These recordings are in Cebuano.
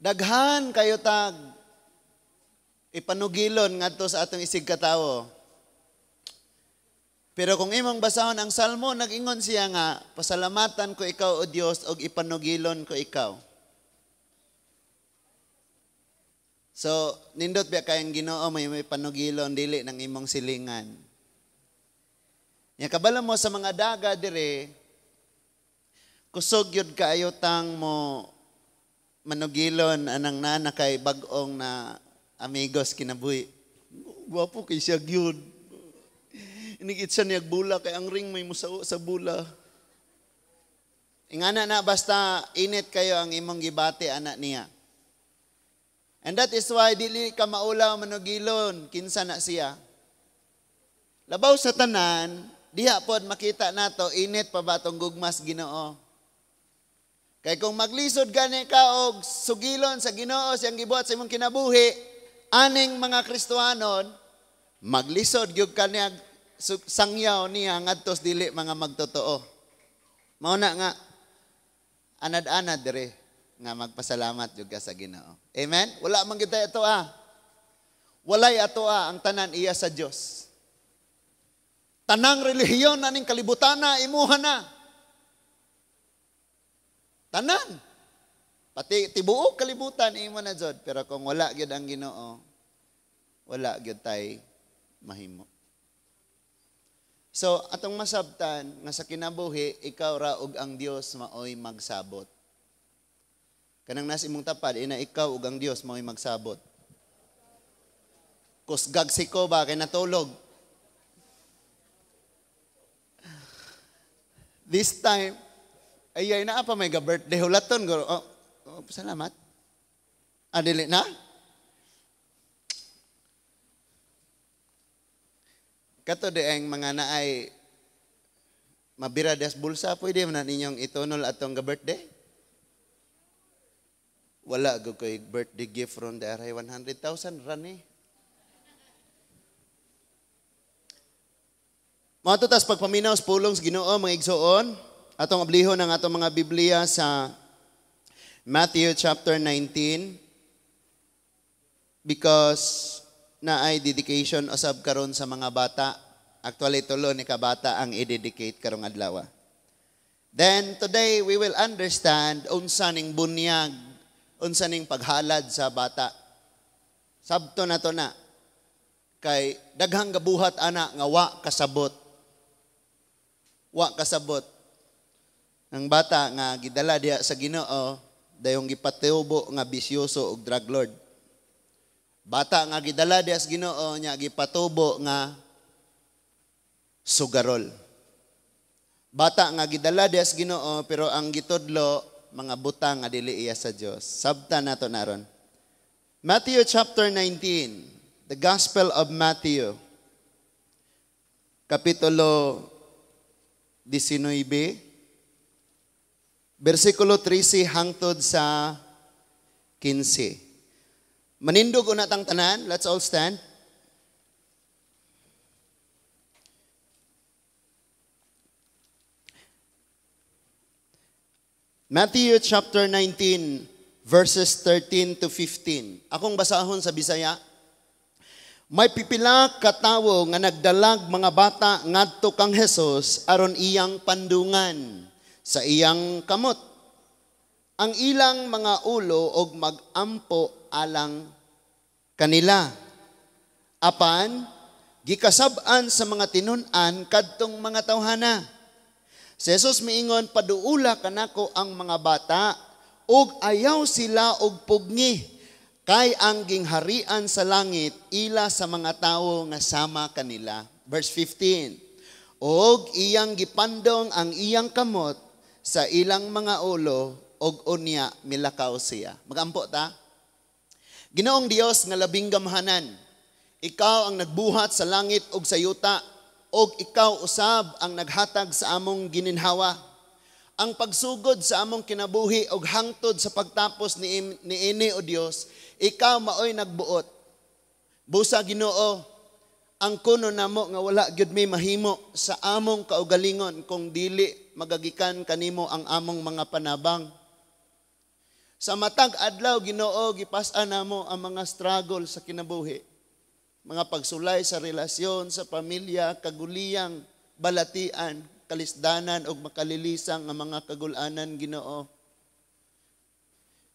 Daghan kayo tag ipanugilon ngadto sa atong isig katawo. Pero kung imong basahon ang Salmo, nag-ingon siya nga, pasalamatan ko ikaw, O Dios, og ipanugilon ko ikaw. So, nindot biya kayang Ginoo may panugilon dili ng imong silingan. Nya kabalo mo sa mga daga dire, kusog yun kaayo tang mo manugilon anang nana kay bag-ong na amigos kinabuhi. Gwapo kay siya gyud. Inigit siya niyag bula kay ang ring may musao sa bula. Ingana na basta init kayo ang imong gibati ana niya. And that is why dili ka maulaw manugilon kinsa na siya. Labaw sa tanan, diha pod makita nato init pa ba tong gugmas Ginoo. Kay kung maglisod gani ka og sugilon sa Ginoo siyang gibuhat sa imong kinabuhi, aning mga Kristohanon maglisod gyud kaniya sangyaw niya ngadtos dili mga magtotoo. Mao na nga anad-anad dire nga magpasalamat gyud ka sa Ginoo. Amen? Wala man gyud ato ah. Walay ato ah, ang tanan iya sa Dios. Tanang relihiyon aning kalibutana imuha na. Tanan. Pati tibuok kalibutan imo na jud, pero kung wala gyud ang Ginoo, wala gyud tay mahimo. So, atong masabtan nga sa kinabuhi, ikaw ra og ang Dios maoy magsabot. Kanang nasa imong tapad, ina ikaw ug ang Dios maoy magsabot. Kusgag siko ba kay natulog? This time, ay naa pa may ga-birthday hulaton. Oh, oh, salamat. Ah, dili na? Kato di ang mga naay mabira des bulsa, pwede man na ninyong itunol atong ga-birthday? Wala go koy birthday gift from the aray 100,000 rani. Mga tutas pagpaminaw sa pulong sa Ginoo mga igsoon, atong ablihon ang atong mga Biblia sa Matthew chapter 19 because naay dedication usab karon sa mga bata. Actually tulo ni ka bata ang i-dedicate karong adlaw. Then today we will understand unsa ning bunyag, unsa ning paghalad sa bata. Sabto na to na kay daghang gabuhat ana nga wa kasabot. Wa kasabot. Ang bata nga gidala diha sa Ginoo dayong gipatubo nga bisyoso og drug lord. Bata nga gidala diha sa Ginoo nya gipatubo nga sugarol. Bata nga gidala diha sa Ginoo pero ang gitudlo mga butang nga dili iya sa Dios. Sabta nato naron. Matthew chapter 19, the Gospel of Matthew. Kapitulo 19, versikulo 13 hangtod sa 15. Manindog una tang tanan, let's all stand. Matthew chapter 19, verses 13 to 15. Akong basahon sa Bisaya. May pipila ka tawo nga nagdalag mga bata ngadto kang Hesus aron iyang pandungan sa iyang kamot ang ilang mga ulo og magampo alang kanila. Apan gikasab-an sa mga tinun-an kadtong mga tawhana. Si Jesus miingon, paduula kanako ang mga bata ug ayaw sila og pugni kay ang gingharian sa langit ila sa mga tawo nga sama kanila. Verse 15. Og iyang gipandong ang iyang kamot sa ilang mga ulo og unya milakaw siya. Magampo ta. Ginoong Dios nga labing gamhanan, ikaw ang nagbuhat sa langit ug sa yuta, og ikaw usab ang naghatag sa among gininhawa. Ang pagsugod sa among kinabuhi og hangtod sa pagtapos niini o Dios, ikaw maoy nagbuot. Busa Ginoo, ang kuno namo nga wala gyud mi mahimo sa among kaugalingon kung dili magagikan kanimo ang among mga panabang. Sa matag adlaw, Ginoo, gipas-an namo ang mga struggle sa kinabuhi. Mga pagsulay sa relasyon, sa pamilya, kaguliyang, balatian, kalisdanan ug makalilisang nga mga kagulanan, Ginoo.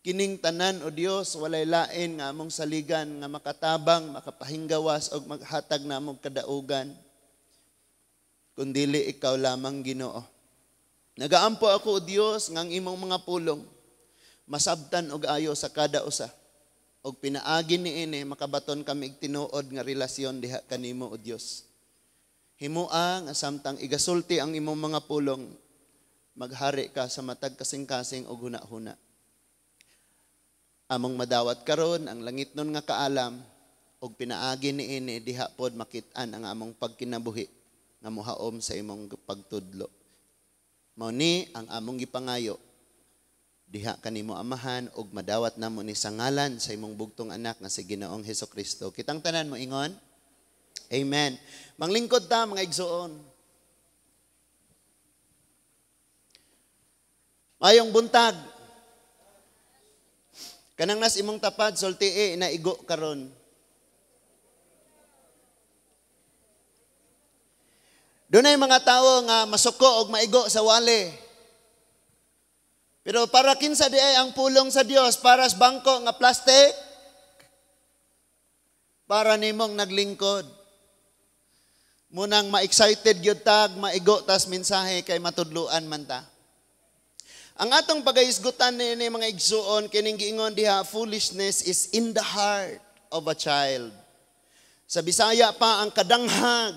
Kining tanan, o Dios, walay lain nga among saligan nga makatabang, makapahinggawas ug maghatag namong kadaugan, kundili ikaw lamang, Ginoo. Nagaampo ako, o Dios, nga ang imong mga pulong masabtan og ayo sa kada usa. Og pinaagi niini makabaton kami og tinuod nga relasyon diha kanimo, o Dios. Himoa nga samtang igasulti ang imong mga pulong, maghari ka sa matag kasing-kasing og huna-huna. Among madawat karon ang langitnon nga kaalam og pinaagi niini diha pod makit-an ang among pagkinabuhi nga mohaom sa imong pagtudlo. Mao ni ang among gipangayo diha kanimo, Amahan, ug madawat namo ni sa ngalan sa imong bugtong anak nga si Ginoong Hesukristo. Kitang tanan mo ingon. Amen. Manglingkod ta, mga igsuon. Mayong buntag. Kanang nas imong tapad, sultii na igo karon. Dunay mga tawo nga masuko og maigo sa wali. Pero para kinsa di ay ang pulong sa Dios? Para sa bangko nga plastic? Para nimong naglingkod. Munang ma-excited gyud tag, maigo tas mensahe kay matudluan man ta. Ang atong pagahisgutan ni mga igsuon, kining giingon diha, foolishness is in the heart of a child. Sa Bisaya pa, ang kadanghag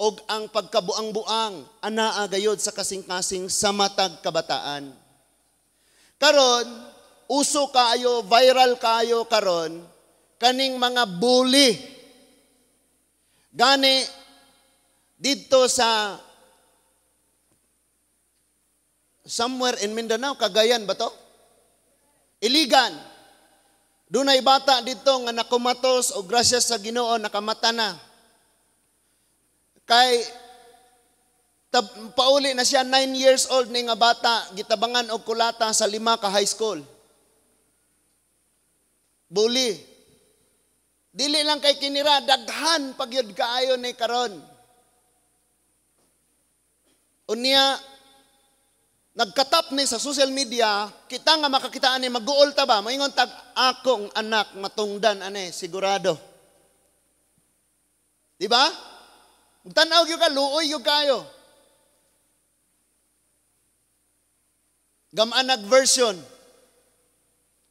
og ang pagkabuang-buang anaa gayod sa kasing-kasing sa matag kabataan. Karon, uso kaayo, viral kaayo karon kaning mga bully. Gani didto sa somewhere in Mindanao, Cagayan ba to? Iligan. Dunay bata dito nga nakumatos o grasyas sa Ginoo nakamata na. Kay pauli na siya, 9 years old ni nga bata, gitabangan og kulata sa 5 ka high school. Bully. Dili lang kay kinira, daghan pagyud kaayo ni karon. Unya nagkatap ni sa social media, kita nga makakitaan ni maguol ta ba, maingon tag akong anak matungdan ane sigurado. Di ba? Tan-aw gyud ka, luoy gyud kayo. Gamanag version.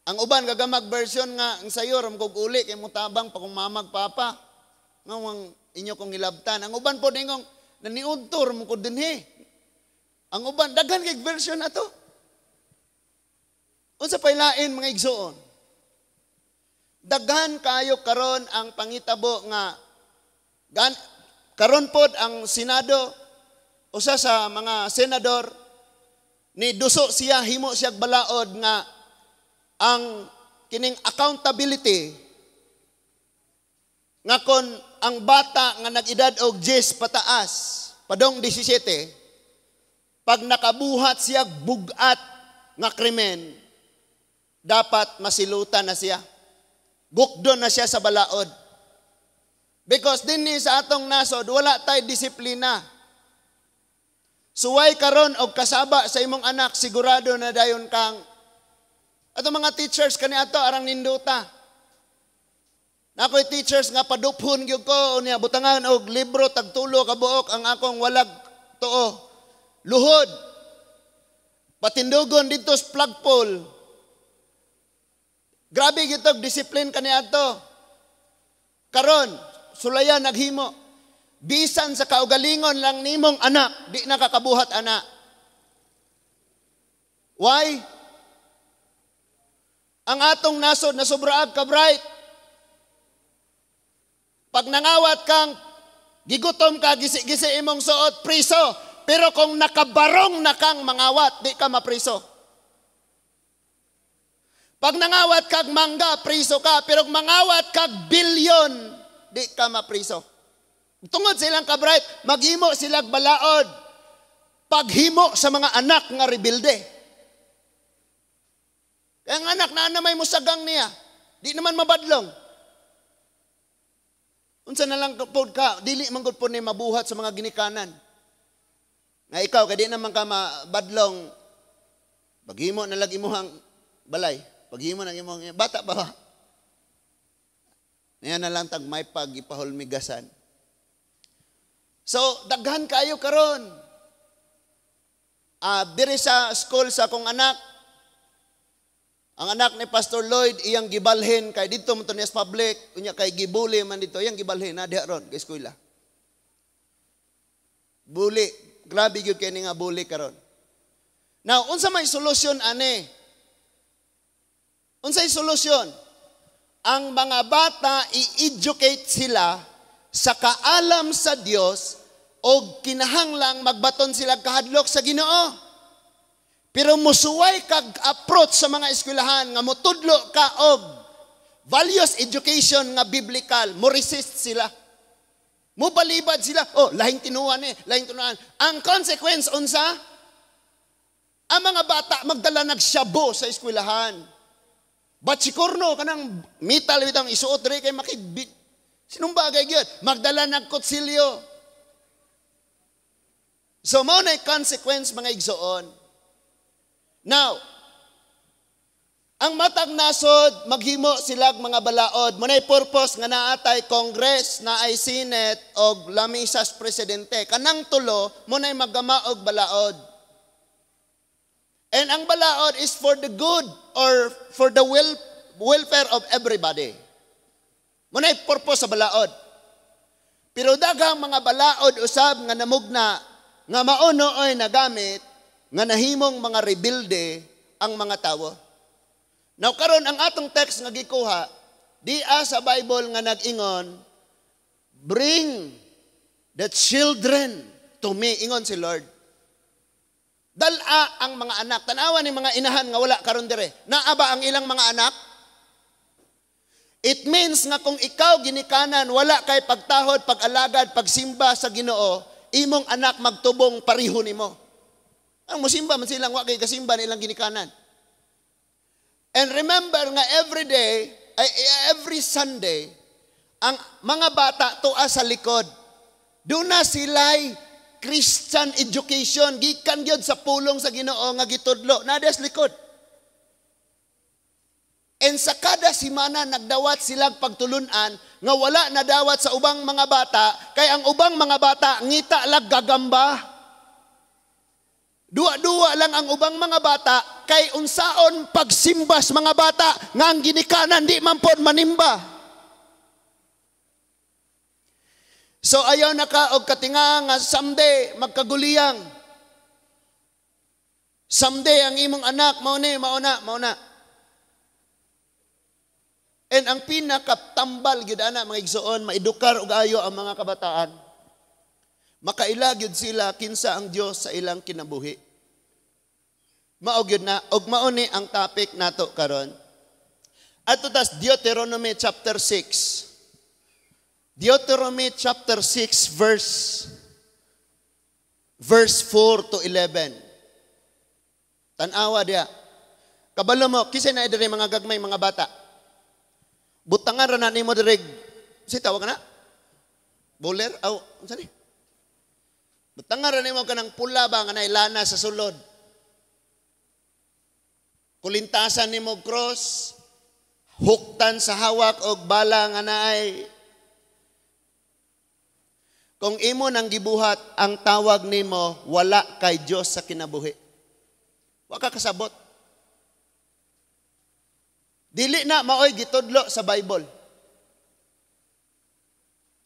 Ang uban gagamag version nga ang sayo ram kog uli kay mutabang pa kung mamag papa. Nga ang inyo kong gilabtan. Ang uban po ningong naniudtor mo ko dinhi. Ang uban daghan kay version ato. Unsa pay lain, mga igsuon? Daghan kayo karon ang pangitabo nga karon pod ang Senado, usa sa mga senador ni duso siya, himo siya balaod nga ang kining accountability nga kon ang bata nga nag-edad og 10 pataas padong 17, pag nakabuhat siya bugat nga krimen, dapat masilutan na siya, gukdon na siya sa balaod. Because dinhi sa atong nasod wala tay disiplina. Suway karon og kasaba sa imong anak, sigurado na dayon kang ato mga teachers kani ato arang ninduta. Nakoy teachers nga paduphon gyud ko niya, butangan og libro tagtulo ka buok ang akong walag tuo. Luhod. Patindugon didto sa flagpole. Grabe gyud discipline kani ato. Karon sulayan naghimo. Bisan sa kaugalingon lang nimong anak, di nakakabuhat anak. Why? Ang atong nasod na sobraag ka bright. Pag nangawat kang gigutom ka, gisi-gisi imong suot, priso. Pero kung nakabarong na kang mangawat, di ka mapriso. Pag nangawat kag mangga, priso ka. Pero kung mangawat kag bilyon, di ka mapriso. Tungod silang kabright, maghimo silang balaod. Paghimo sa mga anak nga rebelde. Kaya ang anak na may musagang niya, di naman mabadlong. Unsa na lang pod ka, dili man gud po ni mabuhat sa mga ginikanan. Nga ikaw, kay di naman ka mabadlong, paghimo na lang imuhang balay, paghimo na imong bata ba? Niya na lang tag may pag ipahulmigasan. So, daghan kayo karon. Diri sa school sa akong anak, ang anak ni Pastor Lloyd, iyang gibalhin kay didto man to niya sa public, unya kay gibuli man dito, iyang gibalhin na diha ron kay eskwela. Bully, grabe gyud kay ni nga bully karon. Now, unsa may solusyon ani? Unsay solusyon? Ang mga bata, i-educate sila sa kaalam sa Dios o kinahanglang magbaton sila kahadlok sa Ginoo. Pero musuway kag approach sa mga eskwelahan nga motudlo ka og values education nga biblical, mo resist sila. Mo balibad sila. Oh, lahing tinuan eh, lahing tinuan. Ang consequence unsa? Ang mga bata magdala nagsyabo sa eskwelahan. Batsikorno kanang metal bitang isuot diri kay makig sinumbagay gyud. Magdala nag kutsilyo. So mao na consequence, mga igsoon. Now, ang matag nasod, maghimo silag mga balaod. Muna'y purpose nga naatay Congress, naay Senate, og lamisas presidente. Kanang tulo, muna'y maggama og balaod. And ang balaod is for the good or for the welfare of everybody. Muna'y purpose sa balaod. Pero daghang mga balaod usab nga namugna nga mao ay nagamit nga nahimong mga rebelde ang mga tawo. Now karon, ang atong text nga gikuha dia sa Bible nga nag-ingon, "Bring the children to me," ingon si Lord. Dala ang mga anak. Tanawa ni mga inahan nga wala karon dire. Naa ba ang ilang mga anak? It means nga kung ikaw ginikanan, wala kay pagtahod, pag-alagad, pagsimba sa Ginoo, imong anak magtubong pariho nimo. Ang musimba man silang wa kay kasimba nilang ginikanan. And remember nga every day, ay, every Sunday, ang mga bata tua sa likod. Doon na sila'y Christian education gikan gyud sa pulong sa Ginoo nga gitudlo na sa likod. And sa kada simana nagdawat silang pagtulunan nga wala nadawat sa ubang mga bata, kay ang ubang mga bata ngita lag gagamba. Duwa-duwa lang ang ubang mga bata kay unsaon pagsimbas mga bata nga ang ginikanan di man pod manimba. So ayaw na ka og katinga nga someday magkaguliyang. Someday ang imong anak mao ni, mao na, mao na. And ang pinakatambal gyud ana, mga igsoon, maedukar og ayo ang mga kabataan. Makaila gyud sila kinsa ang Dios sa ilang kinabuhi. Mao gyud na, og mao ni ang topic nato karon. Adto tas Deuteronomy chapter 6. Deuteronomy chapter 6 verse 4 to 11. Tan-awa diya. Kabalo mo, kinsa na diri mga gagmay mga bata? Butangan ra na nimo diri. Si tawag na? Bowler? Aw, unsa ni? Butangan ra nimo kanang pula ba nga naay lana sa sulod. Kulintasan nimo cross, huktan sa hawak og bala nga naay. Kung imo nang gibuhat, ang tawag nimo wala kay Dios sa kinabuhi. Wa ka kasabot. Dili na maoy gitudlo sa Bible.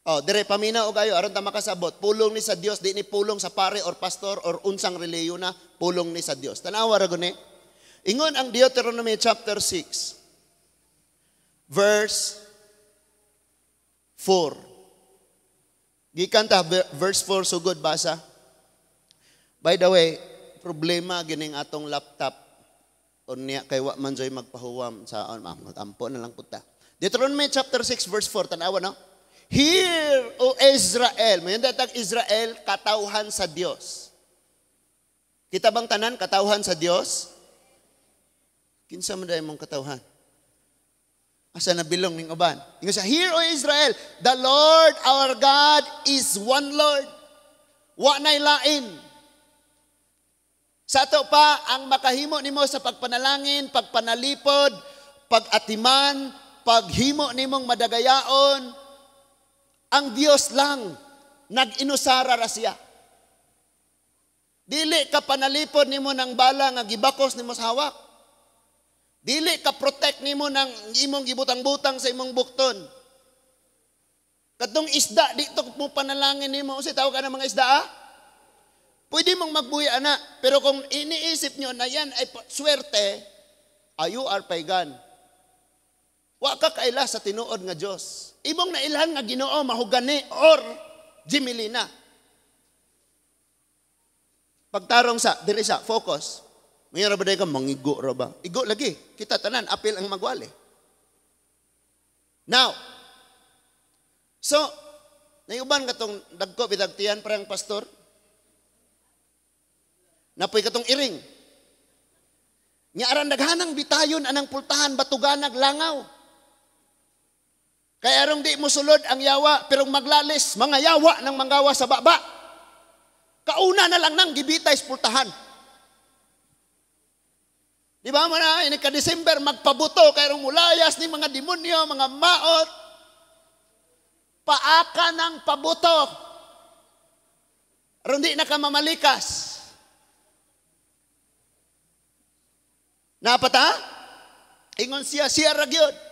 Oh, dire paminaw og ayo aron ta makasabot. Pulong ni sa Dios, di ni pulong sa pare or pastor or unsang relihiyon na, pulong ni sa Dios. Tanawa ra guni. Ingon ang Deuteronomy chapter 6 verse 4. Gikan ta verse 4 sugod basa. By the way, problema gining atong laptop. Unya kay wa man joy magpahuwam sa on, ampo na lang punta. Deuteronomy chapter 6 verse 4, tanawa no. "Hear, O Israel." Mayon datag Israel, katawhan sa Dios. Kita bang tanan katawhan sa Dios? Kinsa man diay mong katawhan? Asa na bilong ning uban? Ingon siya, "Hear, O Israel, the Lord our God is one Lord." Wa nay lain. Sa ato pa, ang makahimo nimo sa pagpanalangin, pagpanalipod, pag-atiman, paghimo nimong madagayaon, ang Dios lang, nag-inusara ra siya. Dili ka panalipod nimo ng bala nga gibakos nimo sa hawak. Dili ka protect nimo ng imong gibutang-butang sa imong bukton. Katong isda dito mo panalangin nimo, unsay tawag ka ng mga isda ah? Pwede mong magbuhi ana, pero kung iniisip nyo na yan ay swerte, you are pagan. Wa ka kaila sa tinuod nga Dios. Imong nailhan nga Ginoo mahugani or Jimilina. Pagtarong sa, diri sa, focus. May ra ba ka, mangigo ra ba? Igo lagi. Kita tanan, apil ang magwali. Now, so, naiuban katong dagko bitagtiyan parang pastor. Napoy katong iring. Nya aran daghanang bitayon anang pultahan batuganag langaw. Kaya arong di mo sulod ang yawa, pero maglalis, mga yawa ng manggawa sa baba. Kauna na lang nang gibitay sa pultahan. Di ba mo na, ini ka December, magpabuto, kaya rong mulayas ni mga demonyo, mga maot. Paaka ng pabuto. Aron di na ka mamalikas. Napata? Ingon siya, siya ragyod.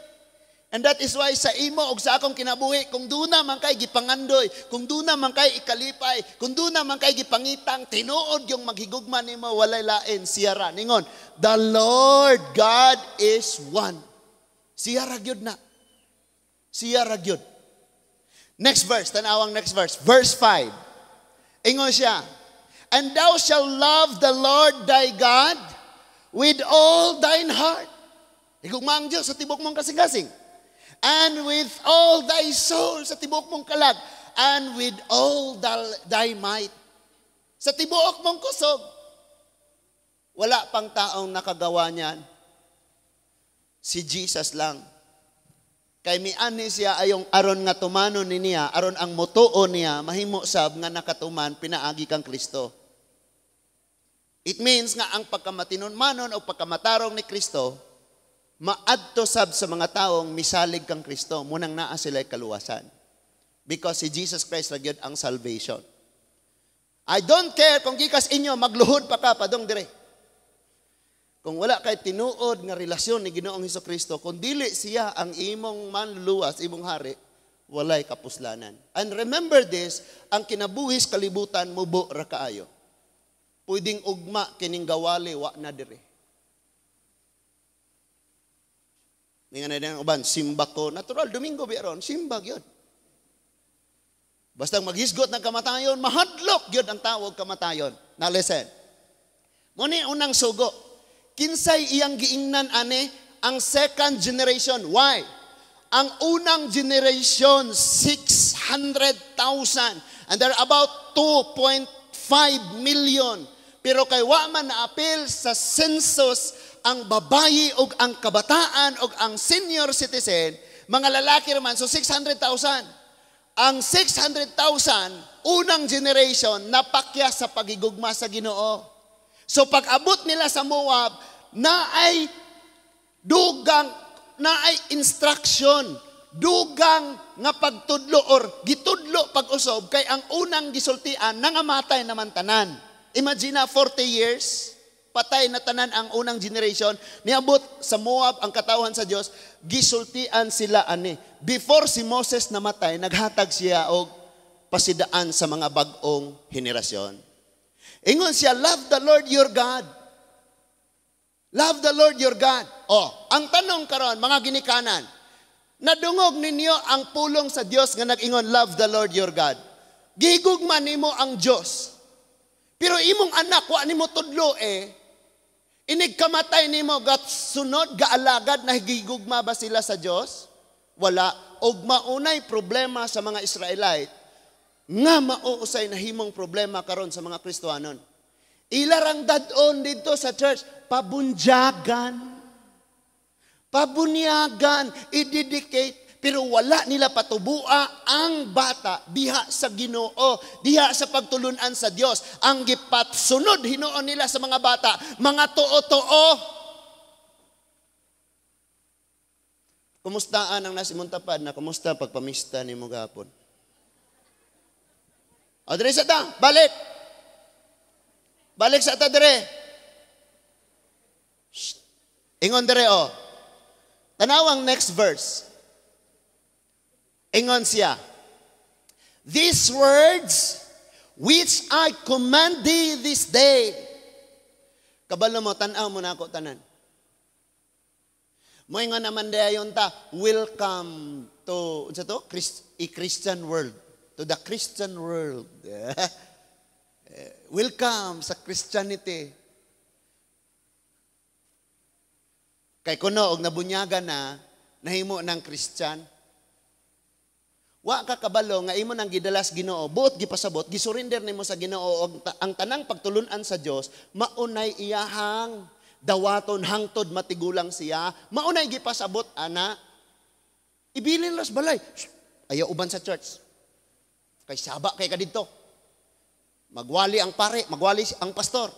And that is why sa imo og sa akong kinabuhi, kung duna man kay gipangandoy, kung duna man kay ikalipay, kung duna man kay gipangitang, tinuod yung maghigugma nimo, walay lain, siya ra. Ningon, the Lord God is one. Siya ra gyud na. Siya ra gyud. Next verse, tanawang next verse. Verse 5. Ingon siya, "And thou shalt love the Lord thy God with all thine heart." Higugma ang Diyos sa tibok mong kasing-kasing. "And with all thy soul," sa tibuok mong kalag. "And with all thy might." Sa tibuok mong kusog. Wala pang taong nakagawa niyan. Si Jesus lang. Kay miani siya ayong aron nga tumanon ni niya, aron ang mutuo niya, mahimo sab nga nakatuman, pinaagi kang Kristo. It means nga ang pagkamatinunmanon o pagkamatarong ni Kristo, maadto sab sa mga taong misalig kang Kristo, munang naa sila'y kaluwasan. Because si Jesus Christ ra gyud ang salvation. I don't care kung gikas inyo, magluhod pa ka, padong dire. Kung wala kay tinuod nga relasyon ni Ginoong Hesukristo, kung dili siya ang imong manluluwas, imong hari, walay kapuslanan. And remember this, ang kinabuhis kalibutan mubo ra kaayo. Pwedeng ugma kining gawali wa na dire. Nga na din uban, simba ko. Natural, Domingo biaron, simba gyud. Basta maghisgot ng kamatayon, mahadlok gyud ang tawag kamatayon. Now listen. Muni unang sugo. Kinsay iyang giingnan ane ang second generation. Why? Ang unang generation, 600,000. And there are about 2.5 million. Pero kay wa man naapil sa census ang babayi og ang kabataan og ang senior citizen, mga lalaki raman, so 600,000. Ang 600,000, unang generation, napakya sa pagigugma sa Ginoo. So pag-abot nila sa Moab, naay dugang, naay instruction, dugang nga pagtudlo or gitudlo pag-usob kay ang unang gisultian nangamatay naman tanan. Imagine na 40 years, patay na tanan ang unang generation, niabot sa Moab ang katawhan sa Dios, gisultian sila ani. Before si Moses namatay, naghatag siya og pasidaan sa mga bag-ong henerasyon. Ingon siya, love the Lord your God. Love the Lord your God. Oh, ang tanong karon, mga ginikanan, nadungog ninyo ang pulong sa Dios nga nag-ingon, love the Lord your God. Gigugma nimo ang Dios. Pero imong anak, wa nimo tudlo eh. Inig kamatay nimo, gat sunod, gaalagad, nahigigugma ba sila sa Dios? Wala. Og maunay problema sa mga Israelite, nga mauusay nahimong problema karon sa mga Kristohanon. Ilarang dadon dito sa church, pabunjagan. Pabunyagan, i-dedicate, pero wala nila patubua ang bata diha sa Ginoo, diha sa pagtulunan sa Dios. Ang gipatsunod hinuon nila sa mga bata, mga tuo-tuo. Kumustaan ang nasa imong tapad na kumusta pagpamista nimo gahapon? O, dire sa ta, balik. Balik sa ta dire. Shh. Ingon dire o. Tanawang next verse. Ingon siya, "These words which I command thee this day." Kabalo mo, tan-aw mo na ako tanan. Moingon naman dayon ta, welcome to, unsa to? A Christian world. To the Christian world. Welcome sa Christianity. Kay kuno og nabunyagan na, nahimo ng Christian. Wa ka kabalo nga imo nang gidalas Ginoo, buot gipasabot, gisurrender nimo sa Ginoo og ang tanang pagtulun-an sa Dios, maunay iyahang dawaton hangtod matigulang siya, maunay gipasabot ana. Ibilin ras balay. Shh, ayaw uban sa church. Kay saba kay ka didto. Magwali ang pare, magwali ang pastor.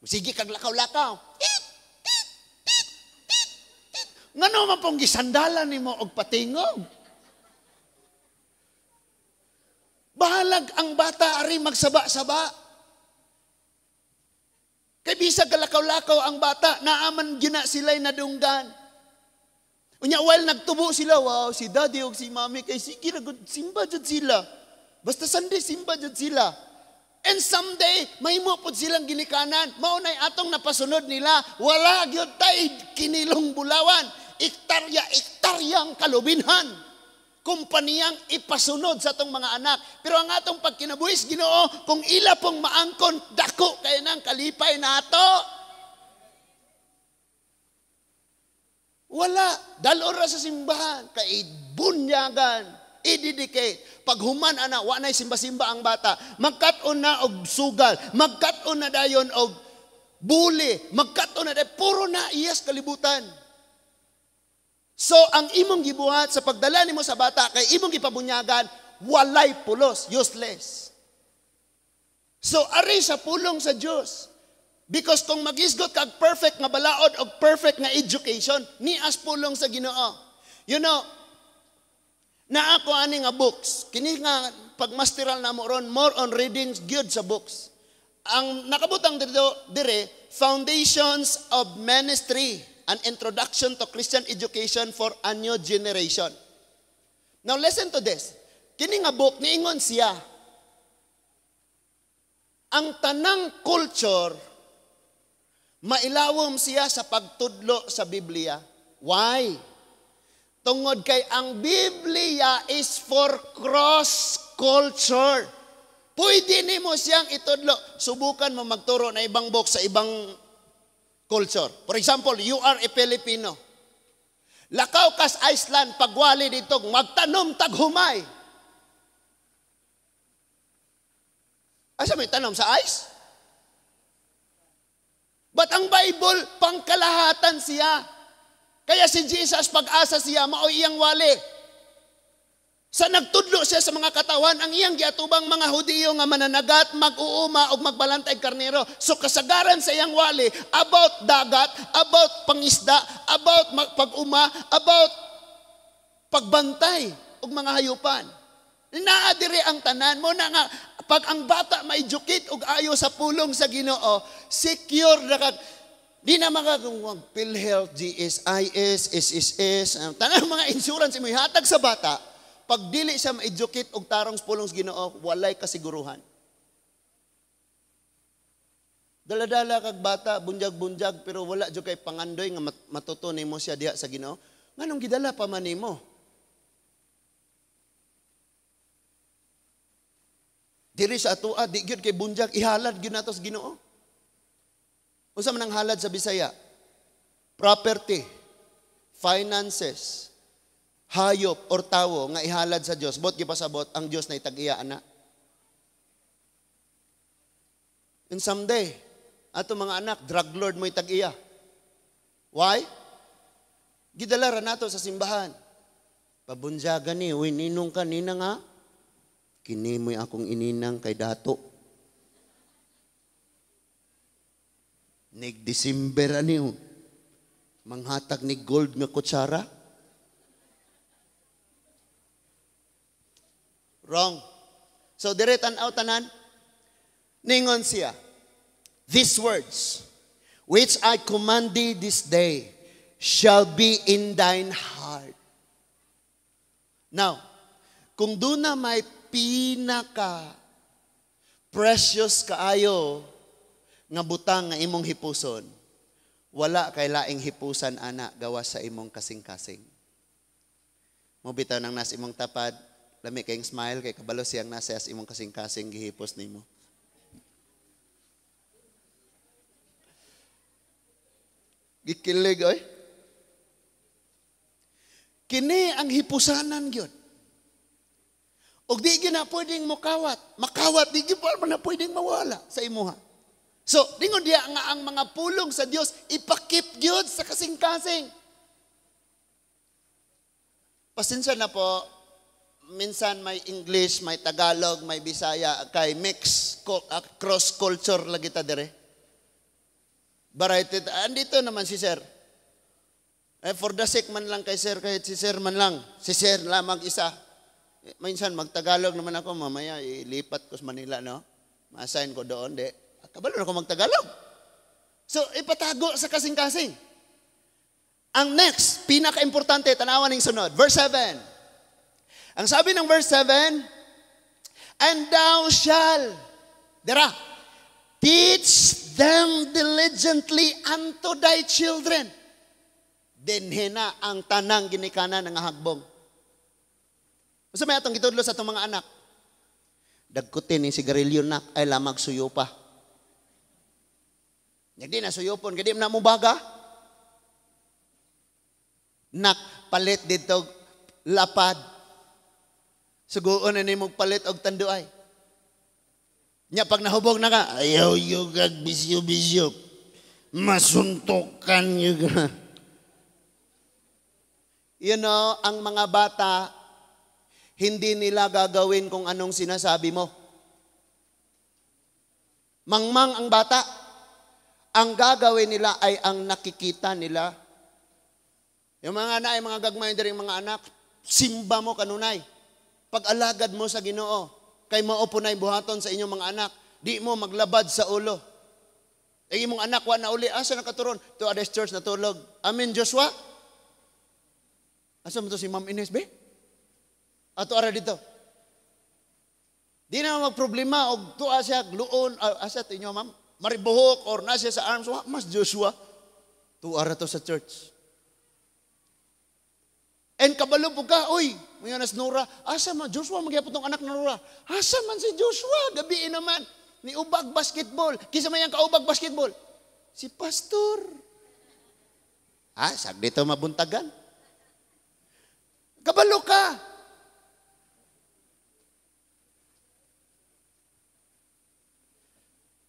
Sige kag lakaw-lakaw. Tit, tit, tit, tit, tit. Ngano man pong gisandalan nimo og patingog? Bahalag ang bata ari magsaba-saba. Kay bisag kalakaw-lakaw ang bata, naaman gina sila'y nadunggan. Unya while nagtubo sila, wow, si daddy og si mommy kay sige ra gud simba jud sila. Basta Sunday simba jud sila. And someday mahimo pud silang ginikanan. Mao nay atong napasunod nila, wala gyud tay kinilong bulawan, ektarya ektaryang kalubinhan. Kumpaniyang ipasunod sa atong mga anak. Pero ang atong pagkinabuhis Ginoo, kung ila pong maangkon, dako kay nang kalipay nato. Wala. Dalon ra sa simbahan, kay bunyagan, i-dedicate. Paghuman ana, wa na'y simba-simba ang bata. Magkat-on na og sugal, magkat-on na dayon og buli, magkat-on na dayon, puro na iyas kalibutan. So, ang imong gibuhat sa pagdala nimo sa bata kay imong gipabunyagan, walay pulos, useless. So, ari sa pulong sa Dios. Because kung magisgot kag perfect nga balaod og perfect nga education, nias pulong sa Ginoo. You know, naa ko ani nga books. Kini nga pagmasteral namo ron, more on readings gyud sa books. Ang nakabutang dito dire, Foundations of Ministry, an Introduction to Christian Education for a New Generation. Now listen to this. Kini nga book niingon siya, ang tanang culture mailawom siya sa pagtudlo sa Biblia. Why? Tungod kay ang Biblia is for cross culture. Pwede nimo siyang itudlo. Subukan mo magturo na ibang book sa ibang culture. For example, you are a Filipino. Lakaw kas Iceland, pagwali dito, magtanom taghumay. Asa may tanom? Sa ice? But ang Bible, pangkalahatan siya. Kaya si Jesus, pag-asa siya, maoy iyang wali. Sa nagtudlo siya sa mga katawan, ang iyang giatubang mga Hudiyo nga mananagat, mag-uuma o magbalantay karnero. So kasagaran sa iyang wali, about dagat, about pangisda, about pag-uma, about pagbantay og mga hayupan. Naa diri ang tanan mo na nga pag ang bata ma-educate og ayo sa pulong sa Ginoo, secure na kag di na makakungwang PhilHealth, GSIS, SSS, tanang mga insurance imo ihatag sa bata. Pag dili siya ma-educate og tarong sa pulong sa Ginoo, walay kasiguruhan. Dala-dala kag bata, bunyag-bunyag, pero wala jud kay pangandoy nga matuto nimo siya diha sa Ginoo. Nganong gidala pa man nimo? Diri sa atoa, di gyud kay bunyag, ihalad gyud nato sa Ginoo. Unsa man ang halad sa Bisaya? Property, finances, hayop or tawo nga ihalad sa Dios, bot gipasabot ang Dios na itag-iya ana. And someday, ato mga anak, drug lord mo itag-iya. Why? Gidala ra nato sa simbahan. Pabunjagan ni, uy, ninong ka, ninang ha? Kini mo'y akong ininang kay dato. Nig December ani, oh. Manghatag ni gold nga kutsara. Wrong. So dire tan-aw tanan. Ningon siya, "These words which I command thee this day shall be in thine heart." Now, kung doon na may pinaka precious kaayo nga butang nga imong hipuson, wala kay laing hipusan ana gawas sa imong kasing-kasing. Mo bitaw nang nas imong tapad, lami kayong smile kay kabalo siyang nasa sa imong kasing-kasing gihipos nimo. Gikilig oy. Kini ang hipusanan gyud. Og di gyud na pwedeng mokawat. Makawat di gyud pa na pwedeng mawala sa imuha. So, dingon diya nga ang mga pulong sa Dios ipakip gyud sa kasing-kasing. Pasensya na po, minsan may English, may Tagalog, may Bisaya, kay mix, cross culture lagi ta dire. Variety, andito naman si Sir. Eh, for the sake man lang kay Sir, kahit si Sir man lang, si Sir lamang isa. Eh, minsan magtagalog naman ako, mamaya ilipat ko sa Manila, no? Ma-assign ko doon, di. Kabalo na ako magtagalog. So, ipatago sa kasing-kasing. Ang next, pinaka-importante, tanawan ng sunod. Verse 7. Ang sabi ng verse 7, "And thou shalt, dira, teach them diligently unto thy children." Dinhi na ang tanang ginikanan ng hagbong. Unsa may atong gitudlo sa atong mga anak? Dagkutin ni sigarilyo na, ay lamag suyo pa. Di na suyopon, gadi na mo baga. Nak, palit dito lapad. Suguon na nimo palit og tanduay. Nya pag nahubog na ka, ayaw yugag bisyo-bisyo. Masuntokan yug. You know, ang mga bata, hindi nila gagawin kung anong sinasabi mo. Mangmang ang bata. Ang gagawin nila ay ang nakikita nila. Yung mga anak, mga gagmay diri mga anak, simba mo kanunay. Pag-alagad mo sa Ginoo, kay mao po na'y buhaton sa inyong mga anak, di mo maglabad sa ulo. Ay imong anak wa na uli, asa nakaturon? To Ades Church natulog. Amen, Joshua? Asa mo to si Ma'am Ines, be? Ato ara dito. Di na magproblema og tuwa siya gluon, asa to inyo ma'am? Maribuhok or na siya sa arms, wa mas Joshua. Tuwa ra to sa church. And kabalo po ka, uy, ngayon as Nora, asa man, Joshua, magyapon tong anak na Nora. Asa man si Joshua, gabi naman, ni ubag basketball. Kisa man yang kaubag basketball? Si pastor. Ah, sag dito mabuntagan. Kabalo ka.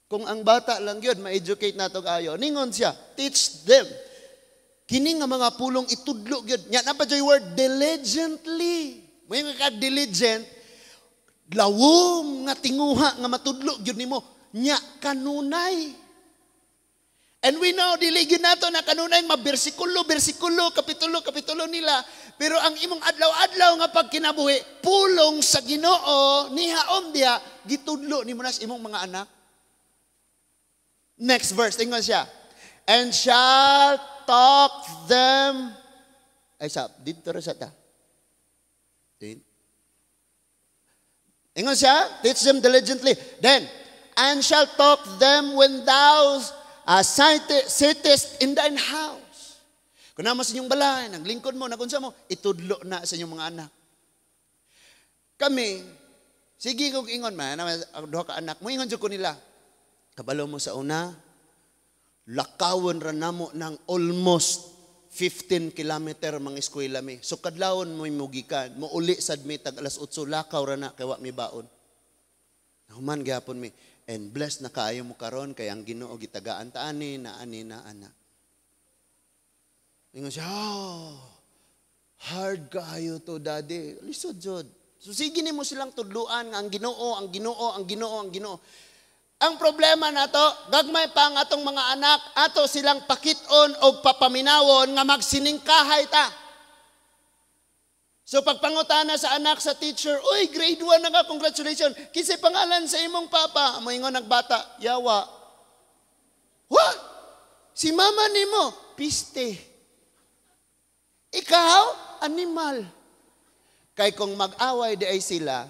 Kung ang bata lang yun, ma-educate na itong ayo. Ningon siya, teach them. Kini nga mga pulong itudlo gyud. Nya na pa joy word diligently. May nga diligent, lawom nga tinguha nga matudlo gyud nimo. Nya kanunay. And we know dili gyud nato na kanunay mabersikulo, bersikulo, kapitulo, kapitulo nila. Pero ang imong adlaw-adlaw nga pagkinabuhi, pulong sa Ginoo nihaom diha gitudlo nimo na sa imong mga anak. Next verse, ingon siya. And shall talk them. Ay, sa, dito rin sa ta. Ingon siya, teach them diligently. Then, and shall talk them when thou sittest in thine house. Kung naman sa inyong balay, naglingkod mo, nagunsa mo, itudlo na sa inyong mga anak. Kami, sige kong ingon man, duha ka anak, mo ingon ko nila. Kabalo mo sa una, lakawon ra namo ng almost 15 kilometer mga eskwela mi. So kadlawon mo mugikan, mouli sad mi tag alas 8, lakaw ra na kay wa mi baon. Nahuman gyapon mi. And blessed na kaayo mo karon kay ang Ginoo gitagaan ta ani na ani na ana. Ingon siya, "Oh, hard kayo to, Daddy." Lisod jud. So sige nimo silang tudluan nga ang Ginoo, ang Ginoo, ang Ginoo, ang Ginoo. Ang problema nato, gagmay pa ang atong mga anak, ato silang pakit-on og papaminawon nga magsiningkahay ta. So pagpangutana sa anak sa teacher, "Uy, grade 1 na ka, congratulations. Kinsay pangalan sa imong papa?" Moingon ang bata, "Yawa." "What? Si mama nimo, piste. Ikaw, animal." Kay kung mag-away di ay sila,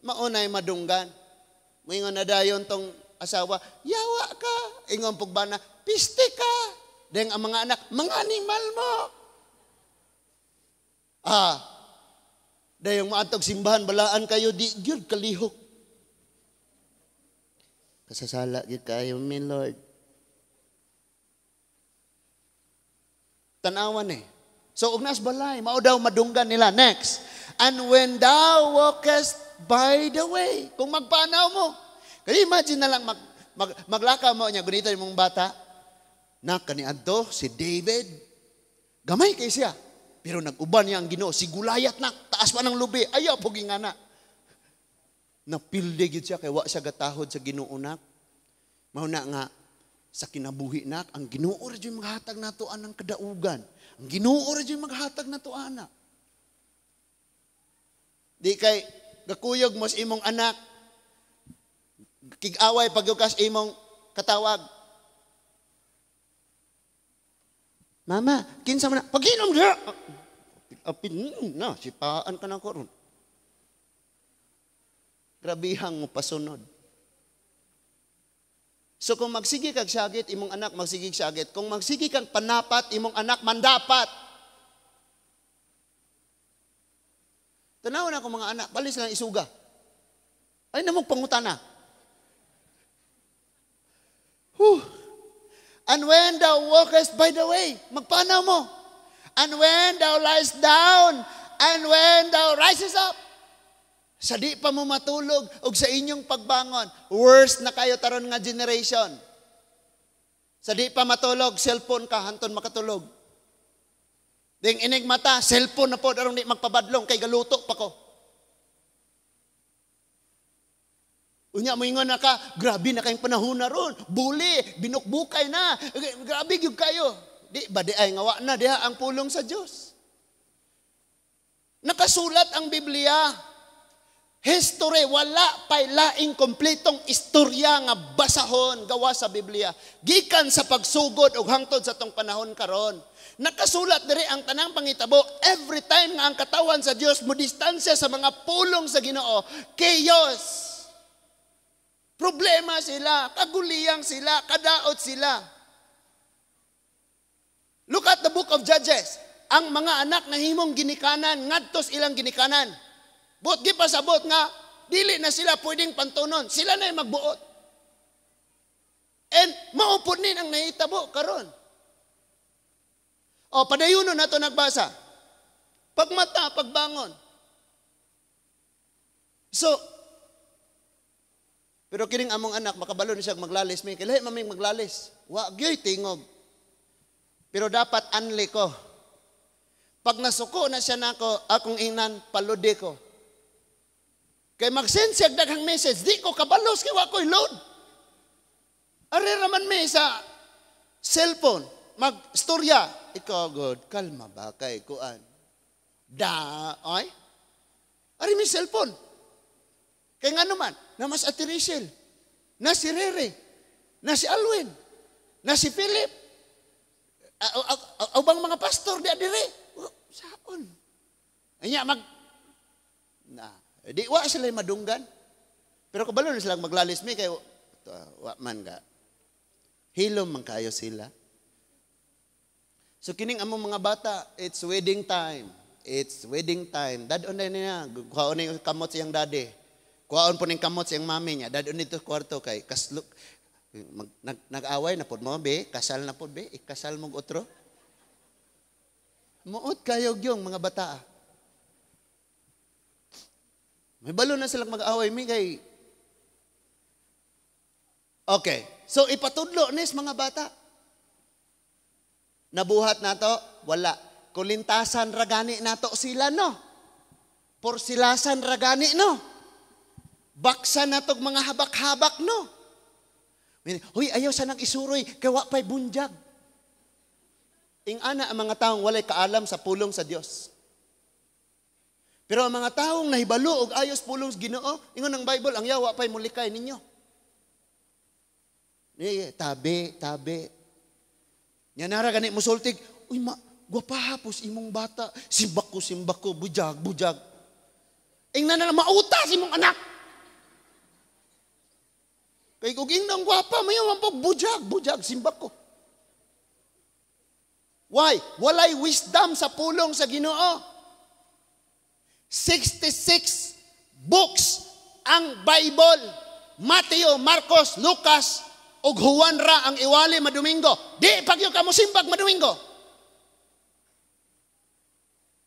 maunay madunggan. Moingon na dayon tong asawa, "Yawa ka." Ingon pug bana, "Piste ka." Then ang mga anak, "Mga animal mo." Ah, dayong maatog simbahan, balaan kayo, di gyud kalihok. "Kasasala gyud kayo mi, Lord." Tanawan eh. So, ugnas balay, mao daw madunggan nila. Next. And when thou walkest by the way, kung magpanaw mo, kaya imagine na lang, maglakaw mo niya, gunita yung mong bata, na kaniadto si David, gamay kay siya. Pero nag-uban niya ang Ginoo, si Gulayat na, taas pa ng lubi, ayaw po gingana. Napilde gyud siya, kay wa siya gatahod sa Ginoo nak. Mao na nga, sa kinabuhi nak, ang Ginoo ra jud maghatag nato anang kadaugan. Ang Ginoo ra jud maghatag nato ana. Di kay gakuyog mo sa imong anak, kig-away pagyukas imong katawag. "Mama, kinsa man na? Pag-inom siya. Apin na, sipaan ka na ko ron." Grabihang mo pasunod. So kung magsige kag syagit, imong anak magsige syagit. Kung magsige kag panapat, imong anak mandapat. Tanaw na akong mga anak, balis lang isuga. Ay namong pangutana. Whew. And when thou walkest by the way, magpanaw mo. And when thou liest down, and when thou rises up. Sa di pa mo matulog, og sa inyong pagbangon, worst na kayo taron nga generation. Sa di pa matulog, cellphone ka, hanton makatulog. Ding inig mata, cellphone na po, arong di magpabadlong, kay galuto pa ko. Unya moingon na ka, grabe na kayong panahon na ron, buli, binukbukay na, grabe gyud kayo. Di ba di ay ngawa na diha ang pulong sa Dios. Nakasulat ang Biblia. History, wala pa'y laing kompletong istorya nga basahon gawa sa Biblia. Gikan sa pagsugod og hangtod sa tong panahon karon. Nakasulat diri ang tanang pangitabo every time nga ang katawan sa Dios mo distansya sa mga pulong sa Ginoo, chaos. Problema sila, kaguliyang sila, kadaot sila. Look at the book of Judges. Ang mga anak na himong ginikanan, ngadtos ilang ginikanan. Buot gipasabot nga, dili na sila pwedeng pantunon. Sila na yung magbuot. And maupod nin ang nahitabo karon. O, padayuno na to nagbasa. Pagmata, pagbangon. So, pero kining among anak, makabalo ni siya maglalis. May kailahi maming maglalis. Wa gyoy tingog. Pero dapat anli ko. Pag nasuko na siya nako, akong ingnan, paludi ko. Kay mag-send siya daghang message, di ko kabalos kay wa ko'y load. Are raman mi sa cellphone, mag-storya. Ikaw, God, kalma ba kay kuan? Da, ay? Are mi cellphone. Kay nga naman, na mas Ate Rachel, na si Rere, na si Alwin, na si Philip, ubang mga pastor di adire. Saon? Anya mag na, di wa sila madunggan. Pero kabalo na silang maglalis mi kay wa man ga. Hilom man kayo sila. So kining among mga bata, it's wedding time. It's wedding time. Dadon na niya, kuhaon na yung kamot siyang daddy. Kuhaon po ning kamot siyang mami niya. Dadon nito kwarto kay kasluk nag-away na pod mo be, kasal na pod be, ikasal mong otro. Muot kayo yung mga bata. May balo na silang mag-away mi kay. Okay. So ipatudlo nis mga bata. Nabuhat nato? Wala. Kulintasan ragani nato sila, no? Porsilasan ragani, no? Baksa natog mga habak-habak, no? Huy, ayaw sa nang isuroy, kay wa pa'y bunjag. Ing-ana ang mga taong walay kaalam sa pulong sa Dios. Pero ang mga taong nahibalo og ayos pulong sa Ginoo, ingon ang Bible, ang yawa pa'y mulikay ninyo. Ni tabi, tabi. Nya nara gani musultig, uy ma, gwapaha pos imong bata, simbak ko, bujag, bujag. Ingnan na mauta si imong anak. Kay kung ingnan gwapa, mayo man po, bujag, bujag, simbak ko. Why? Walay wisdom sa pulong sa Ginoo. 66 books ang Bible. Mateo, Marcos, Lucas, ug Juan ra ang iwali madomingo. Di pagyo ka mo simbag madomingo.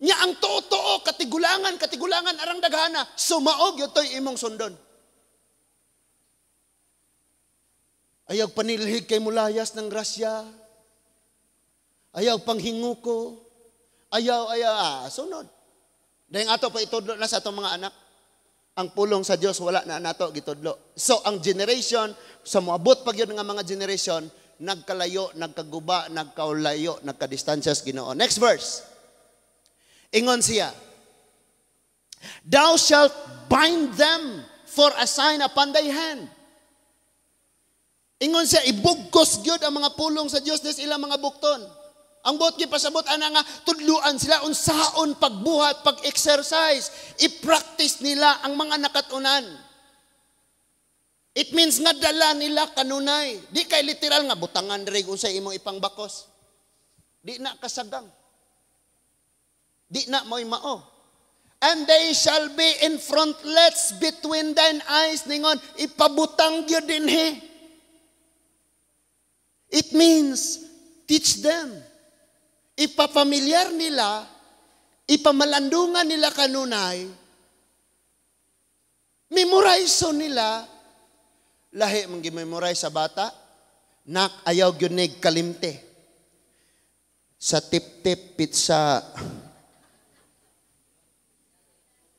Nya ang totoo, katigulangan, katigulangan, arang daghana, sumaog yotoy imong sundon. Ayaw panilhig kay mulayas ng grasya. Ayaw panghinguko. Ayaw, ayaw, sunod. Dahil ato pa itudlo na sa atong mga anak. Ang pulong sa Dios wala na nato gitudlo. So ang generation, sa moabot pag yun nga mga generation, nagkalayo, nagkaguba, nagkaulayo, nagkadistansya sa Ginoo. Next verse. Ingon siya, "Thou shalt bind them for a sign upon thy hand." Ingon siya, ibugkos gyud ang mga pulong sa Dios des ilang mga bukton. Ang buot gipasabot ana nga tudluan sila unsaon pagbuhat, pag-exercise, i-practice nila ang mga nakatunan. It means nga dala nila kanunay. Di kay literal nga butangan diri unsay imong ipangbakos. Di na kasagang. Di na mo'y mao. And they shall be in frontlets between thine eyes. Ningon, ipabutang gyud dinhi. It means teach them. Ipapamilyar nila, ipamalandungan nila kanunay, memorize nila. Lahi mong gimemorize sa bata, nak ayaw gyud nig kalimte. Sa tip-tip pizza.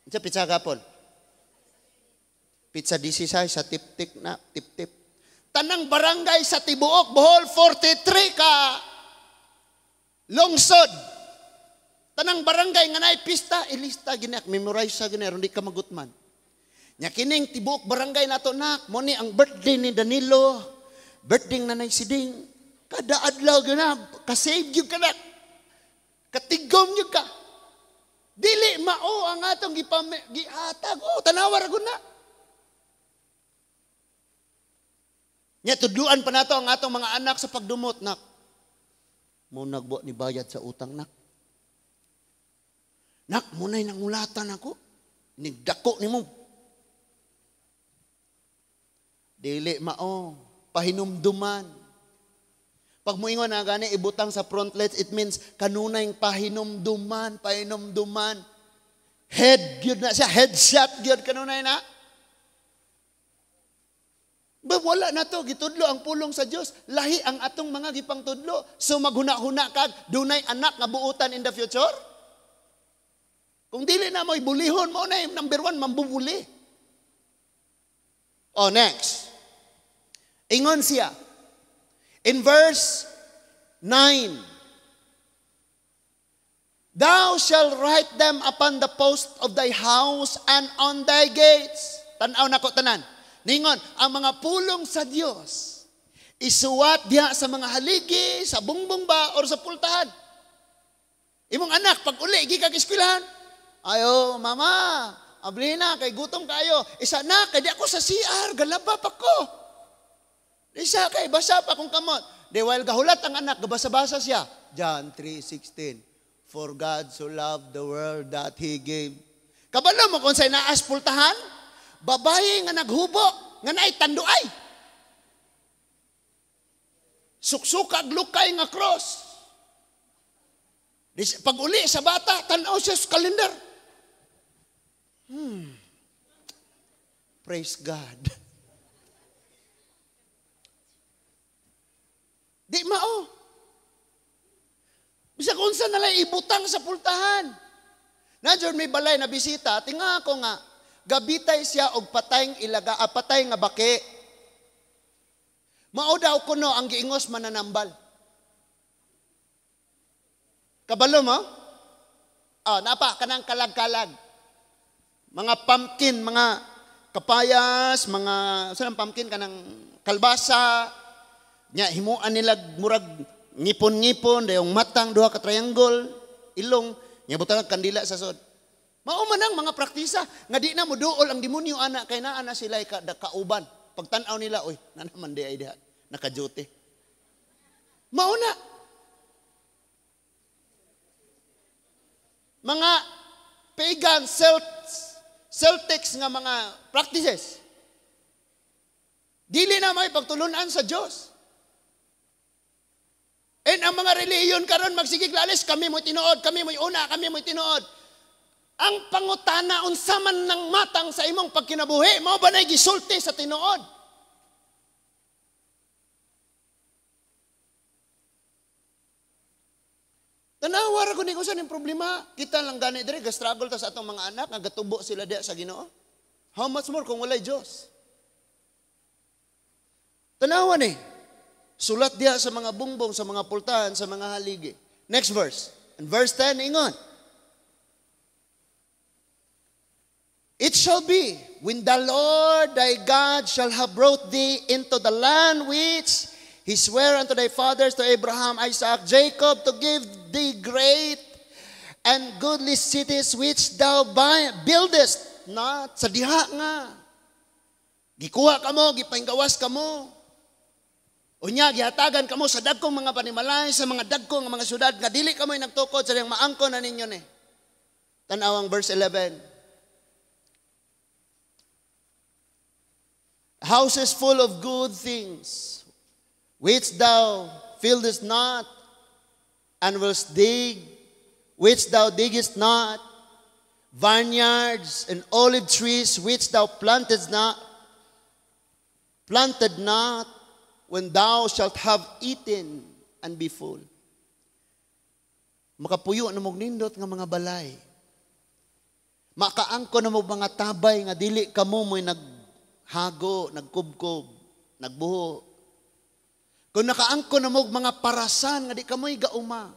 Sa pizza gapon. Pizza 16 sa tip-tip na, tip-tip. Tanang barangay sa tibuok, Bohol, 43 ka lungsod. Tanang barangay nga naay pista, ilista ginak, memorize sa gina, di ka magutman. Nya kining tibuok barangay nato nak, mo ni ang birthday ni Danilo, birthday nanay Siding. Kada adlaw gina, ka-save gyud ka nak. Katigom gyud ka. Dili mao ang atong gihatag. Oh, tanawa ra gud na. Nya tudluan pa nato ang atong mga anak sa pagdumot nak. Mo nagbuot ni bayad sa utang nak. Nak, muna'y nangulatan ako. Nigdako ni mo. Dili mao, pahinumduman. Pag muingon na gani ibutang sa frontlets, it means kanunay pahinumduman, pahinumduman. Head gyud na siya, headshot gyud kanunay na. Ba wala na to, gitudlo ang pulong sa Dios. Lahi ang atong mga gipangtudlo. So maghuna-huna kag dunay anak nga buutan in the future? Kung dili na mo'y bulihon mo na number one, mambubuli. Oh, next. Ingon siya. In verse 9, "Thou shalt write them upon the post of thy house and on thy gates." Tan-aw nako tanan. Ningon, ang mga pulong sa Dios isuwat diha sa mga haligi, sa bungbong ba, or sa pultahan. Imong anak, pag uli, gikan eskwelahan. Ayo, mama, abli na, kay gutom kayo. Isa na, kay di ako sa CR, galaba pa ko. Isa kay basa pa kong kamot. Di while gahulat ang anak, gabasa-basa siya. John 3:16, "For God so loved the world that He gave." Kabalo mo kung sa'y naas pultahan? Babae nga naghubo, nga naay tanduay. Suksukag lukay nga cross. Pag uli sa bata, tanaw siya sa kalendar. Praise God. Di mao. Bisag unsa na lang ibutang sa pultahan. Nandiyon may balay na bisita, tinga ako nga gabitay siya og patay ilaga, patay nga baki. Mao daw kuno ang giingos mananambal. Kabalo mo? Oh, napa kanang kalag-kalag. Mga pumpkin, mga kapayas, mga saan ang pumpkin kanang kalbasa. Nya himuan nila murag ngipon-ngipon, dayong matang duha ka triangle, ilong, nya butang kandila sa sod. Mao man ang mga praktisa nga di na moduol ang demonyo ana kay naa na sila kauban. Pagtan-aw nila, oy, na naman di ay diha, naka-duty. Mao na. Mga pagan Celtics nga mga practices. Dili na may pagtulunan sa Dios. And ang mga relihiyon karon magsigig lalis, kami mo'y tinuod, kami mo'y una, kami mo'y tinuod. Ang pangutana unsa man ng matang sa imong pagkinabuhi, mao ba nay gisulti sa tinuod? Tanawa ra ko ni kung saan yung problema. Kita lang gani diri ga-struggle ta sa atong mga anak nga gatubo sila diha sa Ginoo. How much more kung walay Dios? Tanawa ni. Sulat diha sa mga bungbong, sa mga pultahan, sa mga haligi. Next verse. And verse 10 ingon. It shall be, when the Lord thy God shall have brought thee into the land which He sware unto thy fathers, to Abraham, Isaac, Jacob, to give thee great and goodly cities which thou buildest not. Sa diha nga. Gikuha kamo, gipahinggawas kamo. Unya, gihatagan kamo sa dagkong mga panimalay, sa mga dagkong mga syudad, nga dili kamo'y nagtukod sa diyang maangko na ninyo ni. Tan-awang verse 11. Houses full of good things, which thou fillest not, and willst dig, which thou diggest not, vineyards and olive trees, which thou planted not, when thou shalt have eaten and be full. Makapuyo na mong nindot nga mga balay. Makaangko na mo mga tabay nga dili kamo mo'y naghago, nagkubkob, nagbuho. Kung nakaangko na mo mga parasan nga di kamo'y gauma.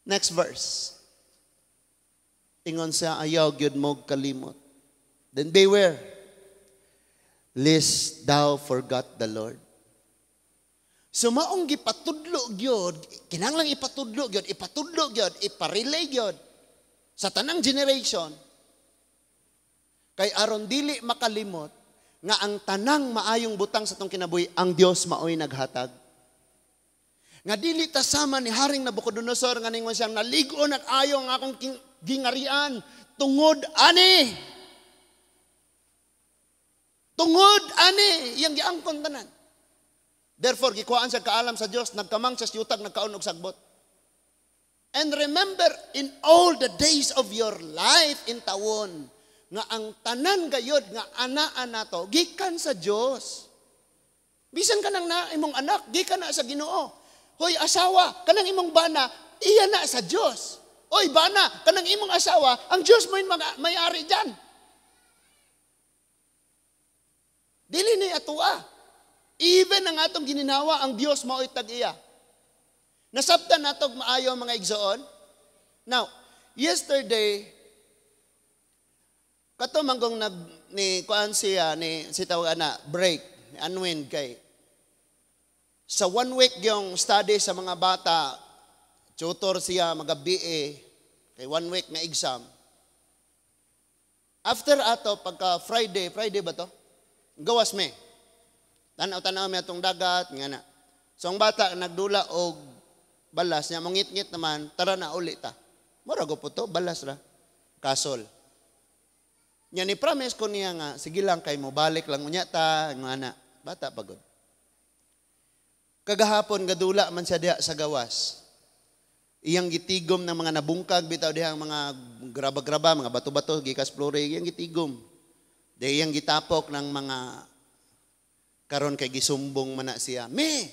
Next verse. Ingon siya, ayaw gyud mo kalimot. Then beware, lest thou forgot the Lord. So maong gipatudlo gyud, kinahanglang ipatudlo gyud, ipatudlo gyud, iparelay gyud sa tanang generation kay aron dili makalimot nga ang tanang maayong butang sa atong kinabuhi ang Dios maoy naghatag. Nga dili ta sama ni Haring Nabucodonosor nga ningon siyang nalig-on at ayo ang akong gingarian tungod ani. Tungod ani iyang giangkon tanan. Therefore, gikuhaan siya kaalam sa Dios, nagkamang siya sa yutag, nagkaon og sagbot. And remember, in all the days of your life in tawon, nga ang tanan gayod nga anaan nato gikan sa Dios. Bisan kanang na imong anak, gikan na sa Ginoo. Hoy asawa, kanang imong bana, iya na sa Dios. Hoy bana, kanang imong asawa, ang Dios mo may-ari diyan. Dili ni atua. Even ang atong gininawa, ang Dios mao'y tag-iya. Nasabtan natog maayo mga igsoon. Now, yesterday, kato manggong nag ni kuan siya ni si tawag ana break ni unwind kay sa 1 week yung study sa mga bata, tutor siya magabi kay 1 week nga exam. After ato pagka Friday ba to? Gawas me. Tanaw-tanaw mi atong dagat nga na. So ang bata nagdula og balas niya mongit-ngit naman, tara na uli ta. Mura go po to, balas ra. Kasol. Nya ni promise ko niya nga sige lang kay mo balik lang unya ta nga na. Bata pagod. Kagahapon gadula man siya diha sa gawas. Iyang gitigom ng mga nabungkag bitaw diha ang mga graba-graba, mga bato-bato gikas flore, iyang gitigom. Di iyang gitapok ng mga karon kay gisumbong man na siya. Me,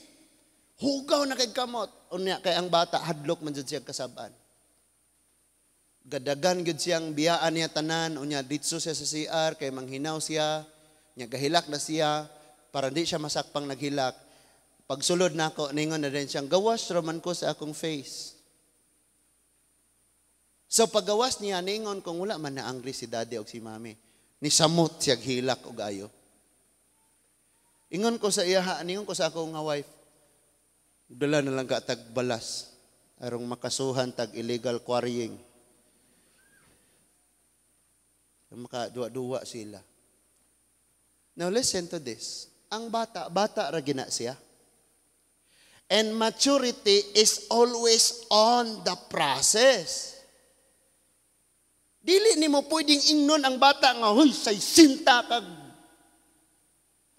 Hugaw na kay kamot. Unya kay ang bata hadlok man jud siya kasab-an. Gadagan gyud siyang biyaan niya tanan, unya ditso siya sa CR kay manghinaw siya, nya gahilak na siya para di siya masakpang naghilak. Pagsulod nako, ningon na din siyang gawas raman ko sa akong face. So paggawas niya, ningon kung wala man na angry si daddy og si mami. Nisamot siya hilak og ayo. Ingon ko sa iya, ningon ko sa ako nga wife, dala na lang ka tag balas arong makasuhan tag illegal quarrying. Makaduwa-duwa sila. Now listen to this. Ang bata, bata ra gina siya. And maturity is always on the process. Dili nimo pwedeng ingnon ang bata nga, huy, say sinta kag.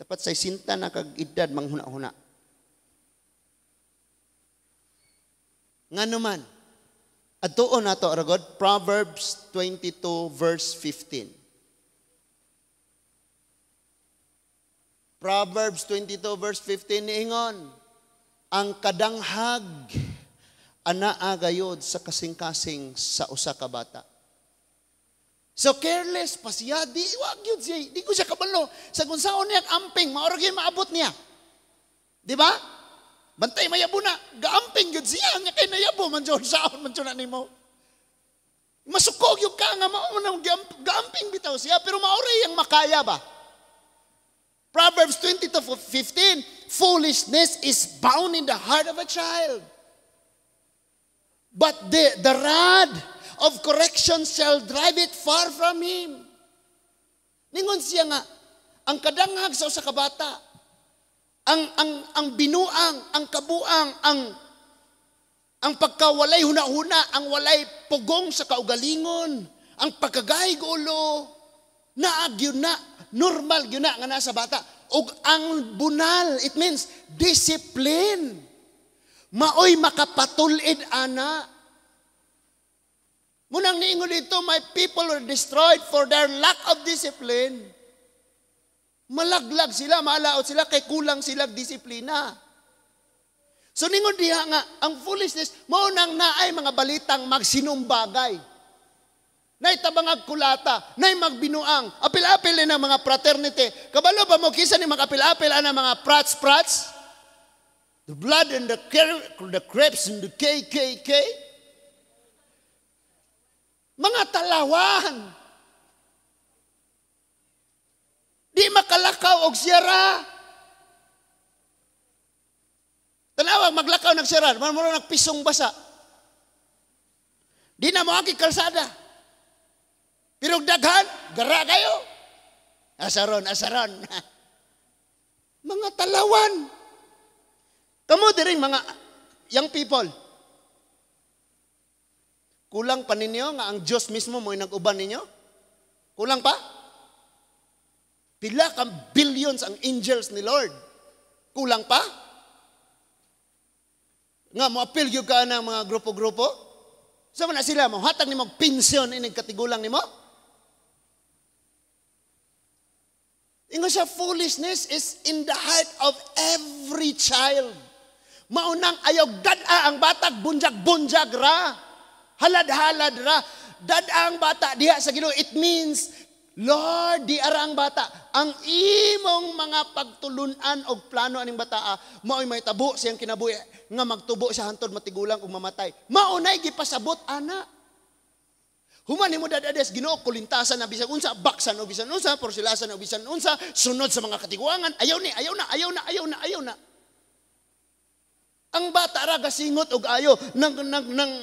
Dapat say sinta na kag edad manghuna-huna. Nga naman, adtuon nato ragod, Proverbs 22 verse 15. Proverbs 22 verse 15 niingon, ang kadanghag anaa gayod sa kasing-kasing sa usa ka bata. So careless pa siya, di wag yun siya, di ko siya kabalo. Sa kung saon niya amping, maorag yun maabot niya. Di ba? Bantay mayabo na, gaamping yun siya, nga kay nayabo, man dyan, saon man dyan na nimo. Masukog yung ka nga, mao na gaamping bitaw siya, pero maoray ang makaya ba? Proverbs 22:15, foolishness is bound in the heart of a child. But the rod of correction shall drive it far from him. Ningon siya nga, ang kadanghag sa usa ka bata, ang binuang, ang kabuang, ang pagkawalay huna-huna, ang walay pugong sa kaugalingon, ang pagkagahig ulo, naag yun na, normal yun na nga nasa bata. Og ang bunal, it means discipline. Maoy makapatulid ana. Munang niingon dito, my people were destroyed for their lack of discipline. Malaglag sila, maalaot sila, kay kulang sila disiplina. So ningon diha nga, ang foolishness, mao nang naay mga balitang magsinumbagay. Nay tabangag kulata, nay magbinuang, apil-apil na mga fraternity. Kabalo ba mo kisa ni mga apil-apil ana mga prats-prats? The blood and the crepes and the KKK. Mga talawan. Di makalakaw og siyara. Tanawag maglakaw ng siyara, mura nagpisong basa. Di na moagi kalsada. Pero daghan, gara kayo. Asaron, asaron. Mga talawan. Kamu diring mga young people. Kulang pa ninyo nga ang Diyos mismo mo'y nag-uban ninyo? Kulang pa? Pila ka billions ang angels ni Lord. Kulang pa? Nga, mo-appeal yun ka ng mga grupo-grupo? Sama na sila, mo hatag ni mo pensyon inig katigulang nimo? Ingon siya, foolishness is in the heart of every child. Maunang ayaw dad-a ang batag, bunjag-bunjag ra. Halad-halad ra. Dad-a ang bata diha sa Ginoo. It means, Lord, di ara ang bata. Ang imong mga pagtulunan og plano aning bataa, mao'y may tabo siyang kinabuhi nga magtubo siya hantod matigulang ug mamatay. Maunay gipasabot ana. Human nimo dadades Ginoo kulintasan na bisan unsa, baksan og bisan unsa, porsilasan og bisan unsa, sunod sa mga katiguangan, ayaw ni, ayaw na, ayaw na, ayaw na, ayaw na. Ang bata ra gasingot og ayo nang nang nang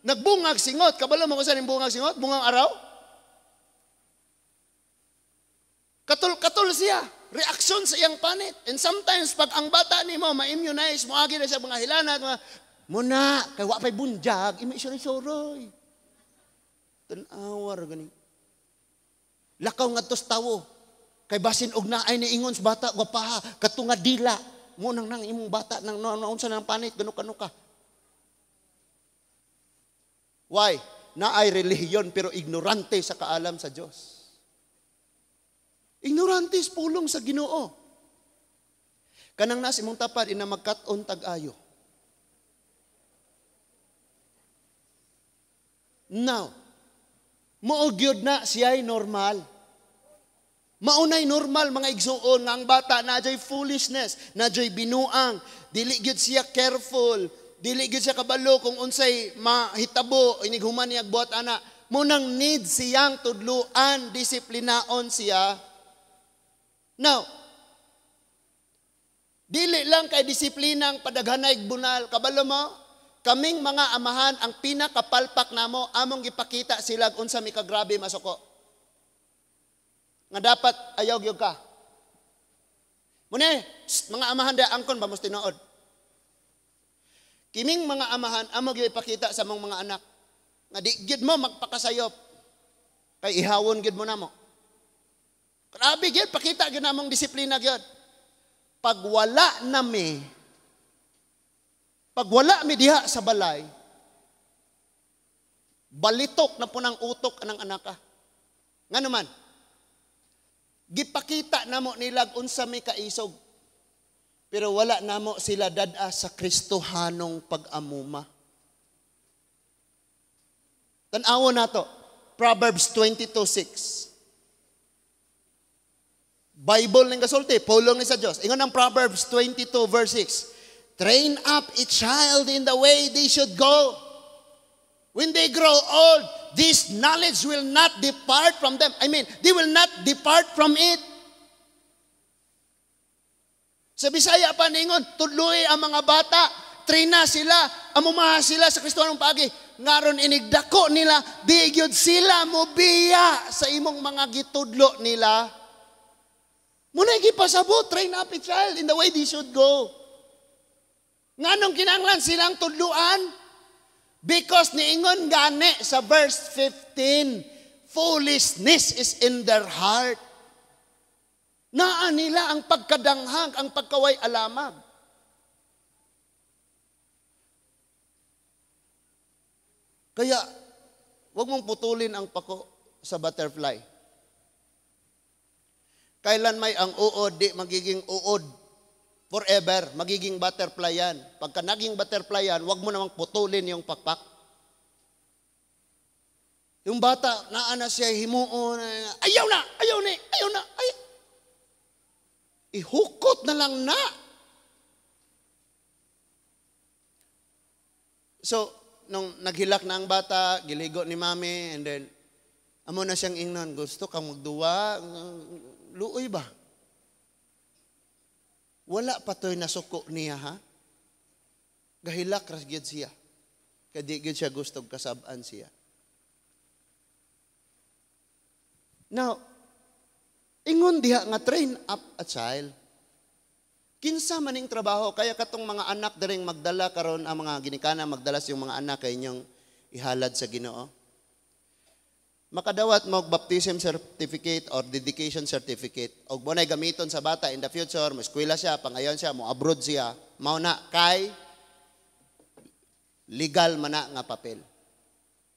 nagbungag singot. Kabalo mo kung saan yung bungag singot? Bungang araw? Katul-katul siya. Reaksyon sa iyang panit. And sometimes, pag ang bata nimo ma-immunize, moagi na siya mga hilanat, mga, muna, kay wa pa'y bunjag, ima isuri-suroy. Tanawar, gani. Lakaw nga tos tawo. Kay basin og naay ni ingon sa bata, gwapaha, katunga dila. Munang nang imong bata, nang naunsa nang panit, gano-kano ka. Why? Naay relihiyon pero ignorante sa kaalam sa Diyos. Ignorante sa pulong sa Ginoo. Kanang nas imong tapad ina magkat-on tag-ayo. Now, mao gyud na siya'y normal. Maunay normal mga igsuon nga ang bata na joy foolishness, na joy binuang, dili gyud siya careful, dili gyud siya kabalo kung unsay mahitabo inig human niya buhat ana. Munang need siyang tudluan, disiplinaon siya. Now, dili lang kay disiplina ang padaghanay bunal, kabalo mo? Kaming mga amahan ang pinakapalpak namo, among gipakita sila unsa mi kagrabe masuko. Nga dapat ayaw gyud ka. Muna, mga amahan da angkon ba mos tinuod. Kiming mga amahan amo gyud ipakita sa among mga anak nga di gyud mo magpakasayop kay ihawon gyud mo namo. Grabe gyud pakita gyud namong disiplina gyud. Pag wala nami, pag wala mi diha sa balay, balitok na po ng utok ng anak ka. Nga naman, gipakita namo nilag unsa mi kaisog. Pero wala namo sila dad-a sa Kristohanong pag-amuma. Tan-awon nato, Proverbs 22:6. Bible ning gasulti, pulong ni sa Dios. Ingon ang Proverbs 22 verse 6. Train up a child in the way they should go. When they grow old, this knowledge will not depart from them. I mean, they will not depart from it. Sa Bisaya pa ningon, tudloy ang mga bata, trina sila, amumaha sila sa Kristohanong paagi. Ngaron inigdako nila, di gyud sila mobiya sa imong mga gitudlo nila. Muna gipasabot, train up a child in the way they should go. Nganong kinahanglan silang tudluan? Because niingon gani sa verse 15, foolishness is in their heart. Naa nila ang pagkadanghang, ang pagkaway alamag. Kaya, huwag mong putulin ang pako sa butterfly. Kailan may ang uod, di magiging uod. Forever, magiging butterfly yan. Pagka naging butterfly yan, huwag mo namang putulin yung pakpak. Yung bata, naa na siya, himuon, ayaw na, ayaw na, ayaw na, ayaw. Ihukot na lang na. So, nung naghilak na ang bata, giligo ni mami, and then, amo na siyang ingnon, gusto kang magduwa, luoy ba? Wala pa to'y nasuko niya, ha? Gahilak ras gyud siya. Kay di gyud siya gustog kasab-an siya. Now, ingon diha nga train up a child. Kinsa man ning trabaho, kaya katong mga anak diring magdala karon ang mga ginikana magdala sa iyong mga anak kay inyong ihalad sa Ginoo. Makadawat mo og baptism certificate or dedication certificate. Og mo na'y gamiton sa bata in the future, mo eskwela siya, pangayon siya, mo abroad siya, mao na kay legal man na nga papel.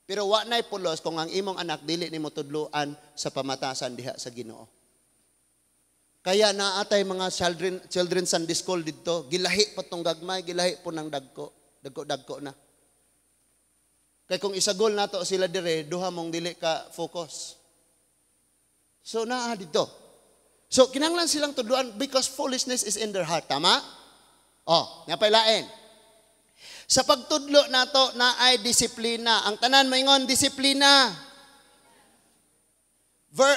Pero wa na'y pulos kung ang imong anak dili nimo tudloan sa pamatasan diha sa Ginoo. Kaya naatay mga children Sunday school didto, gilahi pa tong gagmay, gilahi po ng dagko, dagko-dagko na. Kay kung isagol nato sila dire, duha mong dili ka focus. So naa dito. So kinahanglan silang tudloan because foolishness is in their heart, tama? Oh, napailain. Sa pagtudlo nato naay disiplina. Ang tanan maingon disiplina.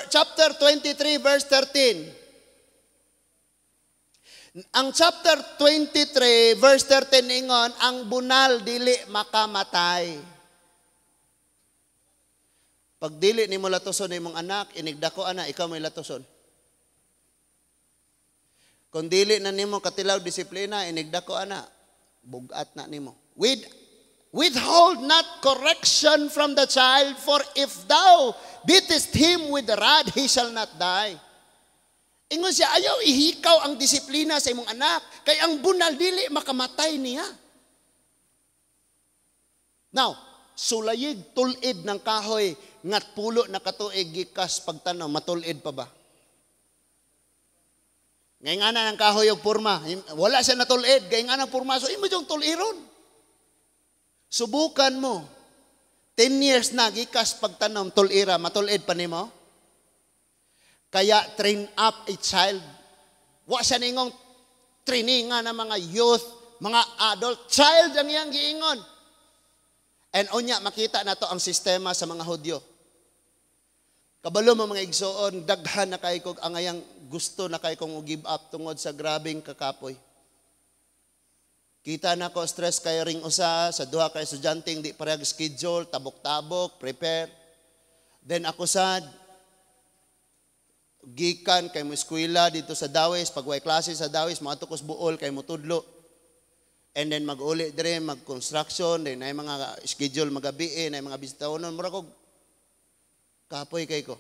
Chapter 23 verse 13. Ang chapter 23 verse 13 ingon, ang bunal dili makamatay. Pag dili nimo latuson imong anak, inigdako ana, ikaw may latuson. Kung dili na nimo katilaw disiplina, inigdako ana, bugat na nimo. Withhold not correction from the child, for if thou beatest him with the rod, he shall not die. Ingon siya, ayaw ihikaw ang disiplina sa imong anak, kay ang bunal dili makamatay niya. Now, sulayig tulid ng kahoy, ngat pulo na katuig gikas pagtanaw, matulid pa ba? Ngay nga na ang kahoy og porma. Wala siya natulid. Kay nga ng porma. So imo yung tuliron. Subukan mo. 10 years na gikas pagtanom tulira, matulid pa nimo. Kaya train up a child. Wa siya ningong training nga ng mga youth, mga adult, child ang iyang giingon. And unya makita na to ang sistema sa mga Hudyo. Kabalo mo mga igsoon, daghan na kay kog angayang gusto na kay kong give up tungod sa grabing kakapoy. Kita na ko stress kayo ring usa sa duha ka estudyanteng di parehag schedule, tabok-tabok, prepare. Then ako sad gikan kay mo eskwela dito sa Dawis, pag way klase sa Dawis, moadto ko sa Buol kay mo tudlo. And then mag-uli dire, mag-construction, then ay mga schedule magabi, ay mga bisitahonon, mura kog kapoy kay ko.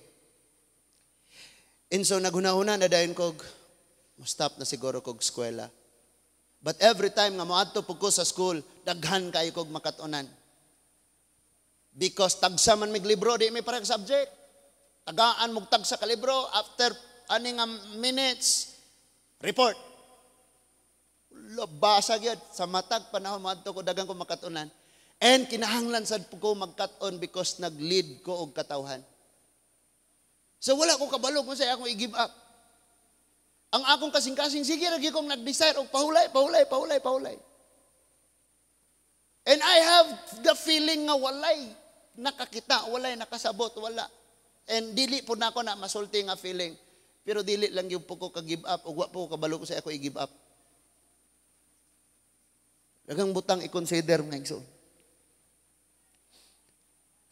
And so naghuna-huna na dayon kog stop na siguro kog eskwela. But every time nga moadto pud ko sa school, daghan kayo kog makat-onan. Because tagsa man mig libro, di may parehag subject. Tagaan mog tagsa ka libro, after ani nga minutes, report. Basa gyud sa matag panahon moadto ko, daghan ko makat-onan. And kinahanglan sad ko magkat-on because nag-lead ko og katawhan. So wala ko kabalo kung sa akong i-give up. Ang akong kasing-kasing, sige lagi kong nag-desire og pahulay, pahulay, pahulay, pahulay. And I have the feeling nga walay nakakita, walay nakasabot, wala. And dili po na ako na masulti nga feeling. Pero dili lang yung po ko ka-give up ug wa po ko kabalo ko sa ako i-give up. Daghang butang i-consider mga igsoon.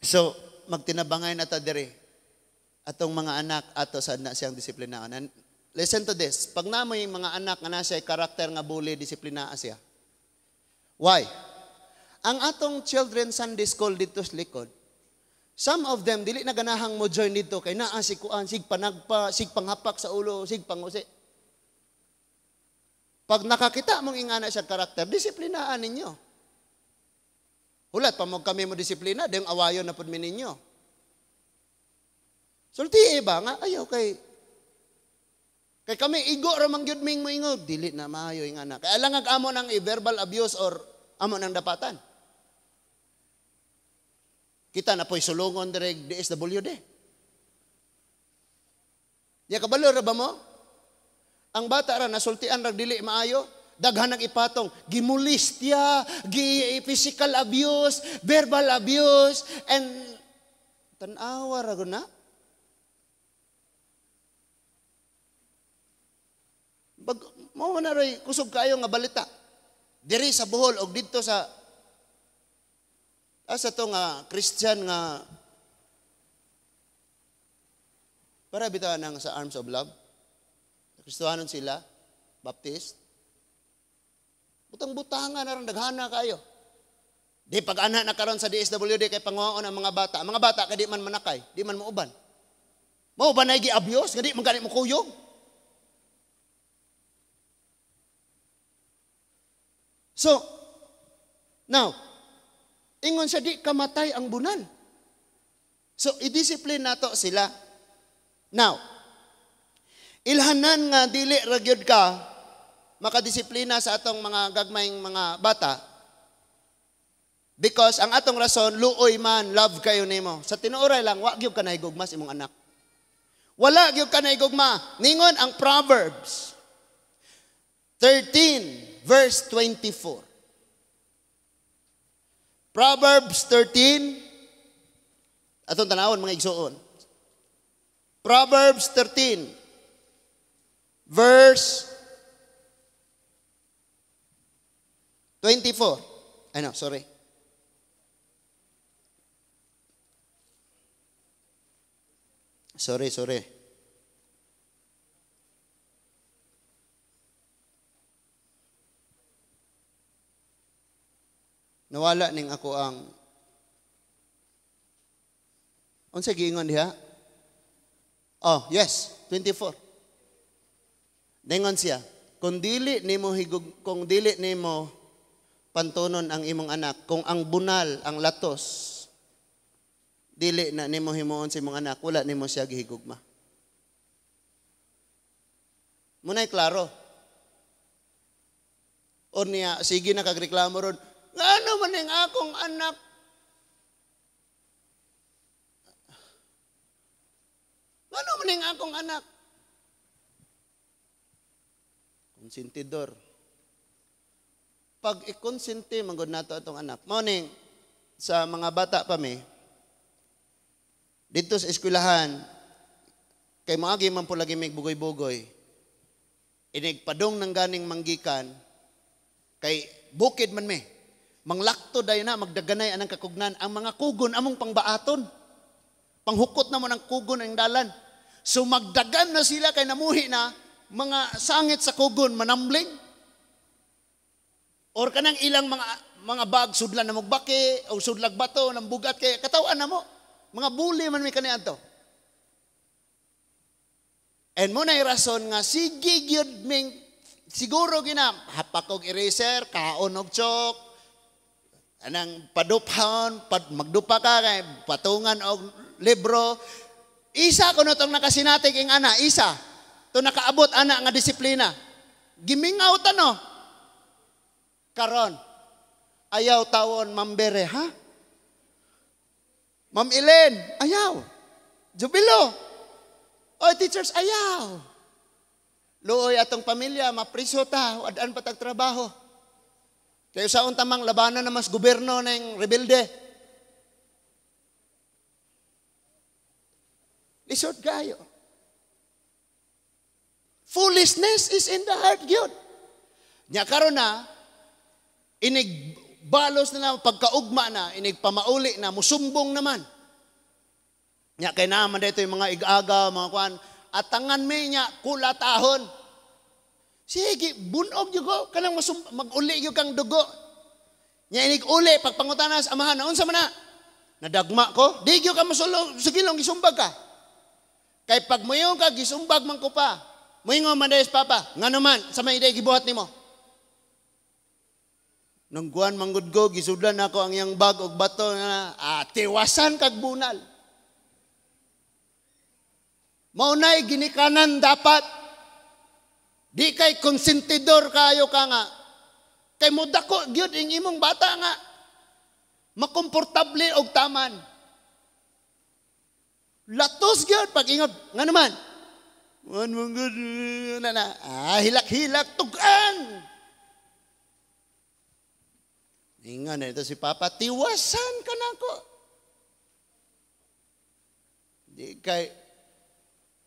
So, magtinabangay na ta diri. Atong mga anak ato sad na siyang disiplinaan. And listen to this. Pag namoy mga anak nga nasa karakter nga bully, disiplinaa siya. Why? Ang atong children Sunday school dito sa likod, some of them dili na ganahang mo join dito kay naa si kuan, sig panagpa, sig panghapak sa ulo, sig pangusi. Pag nakakita mong ingana siya karakter, disiplinaan ninyo. Hulat pa mo kami mo disiplina, dayong awayon na pud mi ninyo. Sulti ba nga ayaw kay kay kami igo ra man gyud ming moingog, dili na maayo ingana. Kay alangag amo nang i-verbal abuse or amo nang dapatan. Kita na po'y sulungon direk DSWD. Ya kabalo ra ba mo? Ang bata ra nasultian ra dili maayo, daghan ang ipatong, gimolestya, gi physical abuse, verbal abuse, and tan-awa ra gud na. Bag mao na ray kusog kaayo nga balita. Diri sa Bohol og didto sa asa to nga Christian nga para bitaw nang sa Arms of Love. Kristohanon sila, Baptist. Butang-butangan na rin, daghana kayo. Di pag-ana na karon sa DSWD kay panguhaon ang mga bata. Ang mga bata kay di man manakay, di man mauban. Mauban na gi-abuse, nga di man gani mo kuyog. So, now, ingon siya, di kamatay ang bunal. So, i-discipline nato sila. Now, ilhanan nga dili ra gyud ka makadisiplina sa atong mga gagmayng mga bata because ang atong rason, luoy man, love kayo nimo. Sa tinuoray lang, wa gyud ka nahigugma sa imong anak. Wala gyud ka nahigugma. Ningon ang Proverbs 13 verse 24. Proverbs 13, atong tanawon mga igsoon. Proverbs 13 verse 24. Ay no, sorry. Sorry. Nawala ning ako ang unsa giingon diha? Oh, yes, 24. Ningon siya, kung dili nimo pantunon ang imong anak, kung ang bunal, ang latos, dili na nimo himuon sa imong anak, wala nimo siya gihigugma. Muna'y klaro. Or niya, sige na kagreklamo ron, ngano man ning akong anak? Ngano man ning akong anak? Konsentidor. Pag ikonsente, manggod nato atong anak. Mao ning, sa mga bata pa mi, dito sa eskwelahan, kay moagi man po lagi mig bugoy-bugoy, inigpadong ng ganing manggikan, kay bukid man mi, manglakto dayon na, magdaganay anang kakugnan, ang mga kugon among pangbaaton, panghukot na mo ng kugon ang dalan. So magdagan na sila kay namuhi na, mga sangit sa kugon, manambling. Or kanang ilang mga bag, sudlan na mugbaki, o sudlag bato, ng bugat, kay katawan na mo. Mga buli man may kaniadto. And mo na'y rason nga, sige gyud ming, siguro gina, hapak og eraser, kaon og chalk, anang paduphon, magdupa ka, kay patungan og libro. Isa ko na itong nakasinatig ing ana, isa. Ito nakaabot ana nga disiplina. Gimingaw ta no. Karon, ayaw tawon mambere, ha? Ma'am Elen, ayaw. Jubilo. Oy, teachers, ayaw. Luoy atong pamilya, mapriso ta, wadaan pa tag trabaho. Kaya sa tamang labanan na mas gobyerno ng rebelde. Lisod kayo. Foolishness is in the heart, gyud. Nya karon na, inig balos na na, pagkaugma na, inig pamauli na, musumbong naman. Nya kay naman dito yung mga igaga, mga kuan, atangan mi nya, kulatahon. Sige, bunog yun ko, kanang mag-uli yun kang dugo. Nya inig uli, pagpangutanas, amahan, naunsa man na? Nadagma ko, di yun ka masulong, sige lang, gisumbag ka. Kay pag muyon ka, gisumbag man ko pa. Muingon man dahil papa, nga naman, sa may iday gibuhat nimo. Nung guwan manggod ko, gisudlan ako ang iyang bag og bato na, tiwasan kag bunal. Maunay ginikanan dapat. Di kay konsentidor kayo ka nga. Kay mudako gyud ing imong bata nga. Makomportable og taman. Latos gyud pag ingon, nga naman. Wan manggod na na, hilak-hilak tugan. Ingon na ito si Papa, tiwasan ka na ko. Di kay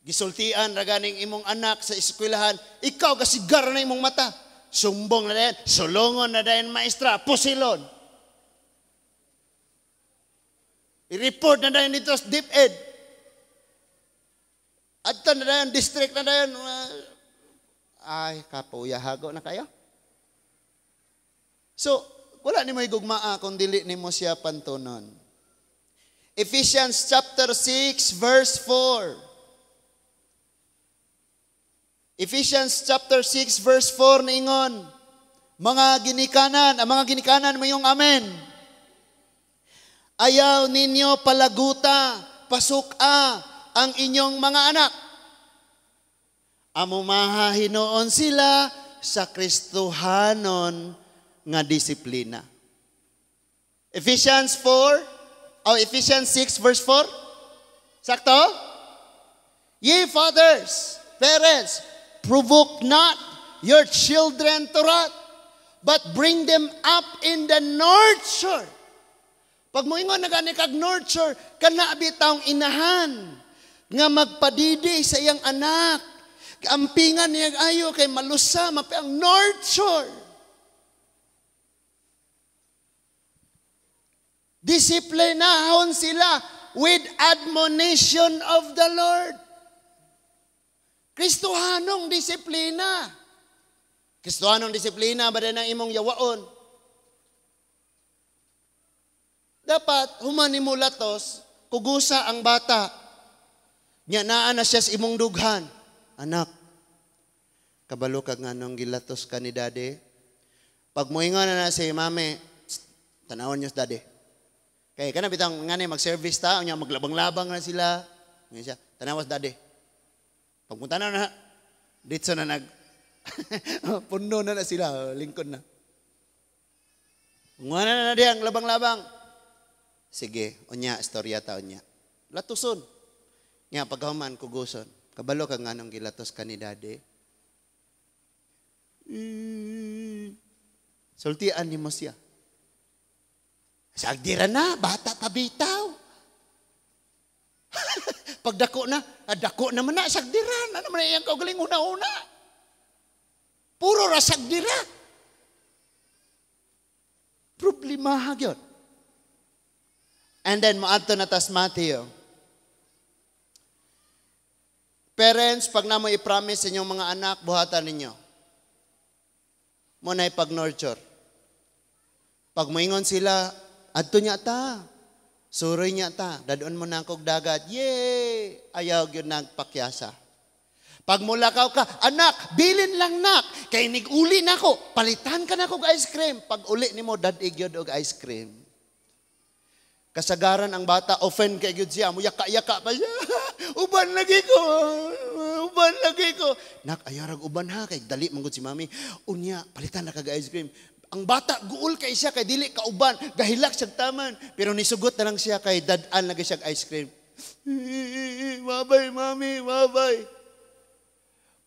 gisultian ra ganing imong anak sa eskwelahan, ikaw kasigar na imong mata. Sumbong na dayon, sulongon na dayon maestra, pusilon. I-report na dayon dito sa DepEd. Adto na dayon, district na dayon. Ay, kapuya hago na kayo. So, wala nimo higugmaa kung dili nimo siya pantunon. Ephesians chapter 6 verse 4. Ephesians chapter 6 verse 4 niingon, mga ginikanan, ang mga ginikanan mayong amen. Ayaw ninyo palaguta, pasuka ang inyong mga anak. Amumaha hinuon sila sa Kristohanon nga disiplina. Ephesians 4, o Ephesians 6 verse 4. Sakto? Ye fathers, parents, provoke not your children to wrath, but bring them up in the nurture. Pag moingon na gani kag nurture, kana bitawng inahan nga magpadidi sa iyang anak. Ampingan niya ayo kay malusa, mapi ang nurture. Disiplinahon sila with admonition of the Lord. Kristohanong disiplina. Kristohanong disiplina ba na imong yawaon? Dapat human nimo latos, kugusa ang bata. Nya naa na siya sa imong dughan. Anak, kabalo ka nga nung gilatos ka ni daddy. Pag moingon na na si mami, tanawon niyo sa daddy. Kaya kana bitang ngani mag-service ta, unya maglabang-labang na sila. Ngayon siya, tanawas daddy. Pagpunta na na, Dito na nag puno na na sila, lingkod na. Ngana na na diyang labang-labang. Sige, unya, istorya ta unya. Latuson. Nga pagkahuman kuguson. Kabalo ka nganong gilatos ka ni daddy. Sultian nimo siya. Sagdira na, bata pa bitaw. Pagdako na, dako naman na, sagdira. Ano man iyang kaugaling una-una. Puro ra sagdira. Problema gyud. And then, moadto na tas Matthew. Parents, pag namo i-promise sa inyong mga anak, buhatan ninyo. Mo na pag-nurture. Pag moingon sila, adto niya ta. Suroy niya ta. Dadon mo na akong dagat. Yay! Ayaw gyud nagpakyasa. Pag mulakaw ka, anak, bilin lang nak. Kay nig-uli na ko, palitan ka na kog ice cream. Pag uli nimo, dad-ig gyud og ice cream. Kasagaran ang bata, offend kay gyud siya. Muyaka-yaka pa siya. Uban lagi ko. Uban lagi ko. Nak, ayarag uban ha. Kay dali man gud si mami. Unya, palitan na kag ice cream. Ang bata, guol kay siya, kay dili ka uban. Gahilak siya taman. Pero nisugot na lang siya kay dad-an lagi siya ice cream. Mabay, mami, mabay.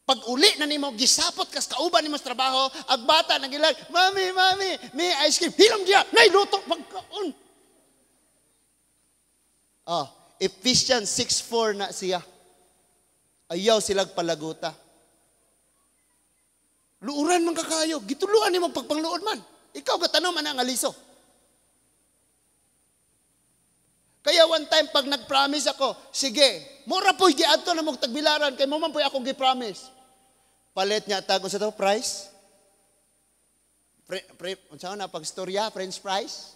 Pag uli na nimo, gisapot kas kauban nimo sa trabaho, ang bata nagilag, mami, mami, may ice cream. Hilom diya, nailuto pagkaon. Oh, Ephesians 6:4 na siya. Ayaw silag palaguta. Luuran man kakayo, gituluan nimo pagpangluod man. Ikaw gatanom man ang aliso. Kaya one time pag nag-promise ako, sige, mura po'y giadto na mong tagbilaran kay mo man po'y akong gi-promise. Palit niya tag unsa to price? Pre, unsa na pagstorya, french fries?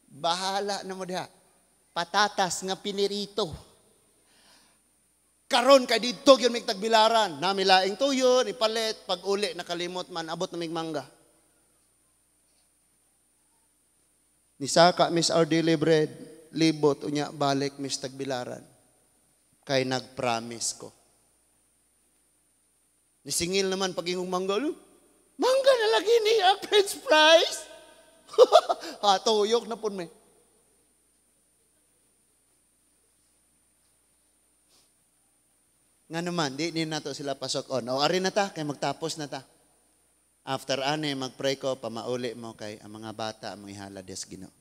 Bahala na mo diha. Patatas nga pinirito. Karon kay didto gyud mig tagbilaran, nami laing tuyo ipalit, pag uli nakalimot man abot na mig mangga. Nisaka miss our daily bread, libot unya balik miss tagbilaran. Kay nagpromise ko. Nisingil naman pag ingong mangga, mangga na lagi ni ang french fries. Ha, tuyok na pun may. Nga naman, di nato sila pasok on. O, ari na ta, kay magtapos na ta. After ane, magpray ko, pamauli mo kay ang mga bata, ang mga ihala des Ginoo.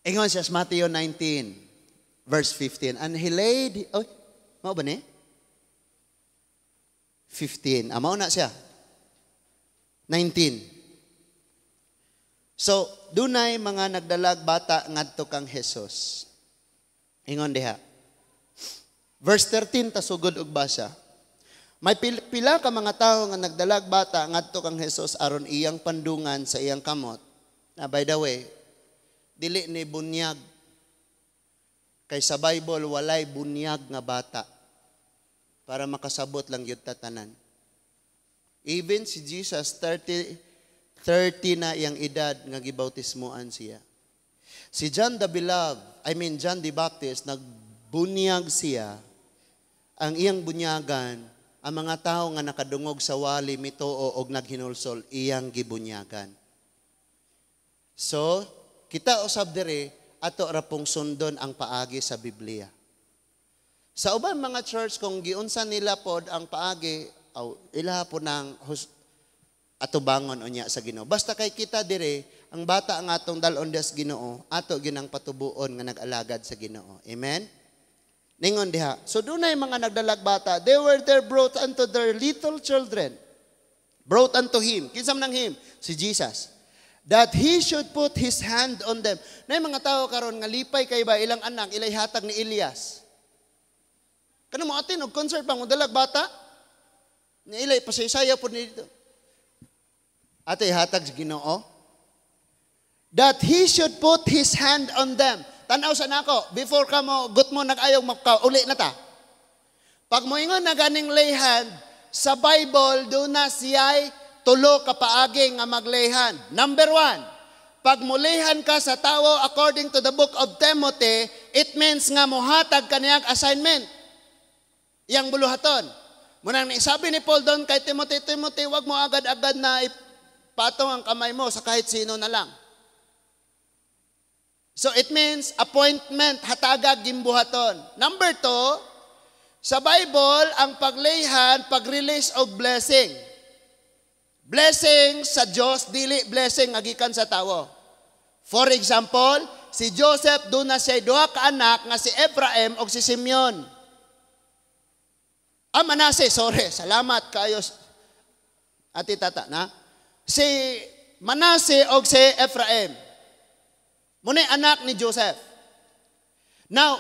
Ingon siya sa Matthew 19, verse 15. And he laid, oh, mao ba ni? 15. Mao na siya. 19. So, dunay mga nagdalag bata ngadto kang Jesus. Ingon diha. Verse 13, tasugod og basa. May pila ka mga tawo nga nagdalag bata ngadto kang Jesus aron iyang pandungan sa iyang kamot. Na by the way, dili ni bunyag. Kay sa Bible walay bunyag nga bata para makasabot lang gyud tatanan. Even si Jesus 30 na iyang edad nga gibautismoan siya. Si John the Beloved, I mean John the Baptist, nagbunyag siya. Ang iyang bunyagan, ang mga tao nga nakadungog sa wali mituo og naghinulsol, iyang gibunyagan. So, kita usab diri ato ra pong sundon ang paagi sa Biblia. Sa uban mga church kung giunsa nila pod ang paagi, aw ila po nang atubangon unya sa Ginoo. Basta kay kita diri, ang bata ang atong dal-on des Ginoo, ato ginang patubuon nga nag-alagad sa Ginoo. Amen. Ningon diha. So dunay mga nagdalag bata, they were there brought unto their little children. Brought unto him. Kinsa man ang him? Si Jesus. That he should put his hand on them. Nay mga tao karon nga lipay kay ba ilang anak ilay hatag ni Elias. Kano mo atin og concert pa mo dalag bata? Ni ilay pasaysaya pud ni dito. Ate hatag sa Ginoo. That he should put his hand on them. Tanaw sa nako, before ka mo, gut mo nag-ayaw magka, uli na ta. Pag moingon na ganing lay hand, sa Bible, doon na siya'y tulo ka paagi nga mag-lay hand. Number one, pag mulihan ka sa tao according to the book of Timothy, it means nga mohatag kaniyang assignment. Iyang buluhaton. Munang sabi ni Paul doon kay Timothy, "Timothy, wag mo agad-agad na ipatong ang kamay mo sa kahit sino na lang." So it means appointment, hatagag gimbuhaton. Number two, sa Bible, ang pag-lay hand, pag-release og blessing. Blessing sa Diyos, dili blessing nga gikan sa tawo. For example, si Joseph, duna siya duha ka anak nga si Ephraim og si Simeon. Ah, Manase, sorry. Salamat kayo. Ati tata, na? Si Manase og si Ephraim. Muna anak ni Joseph. Now,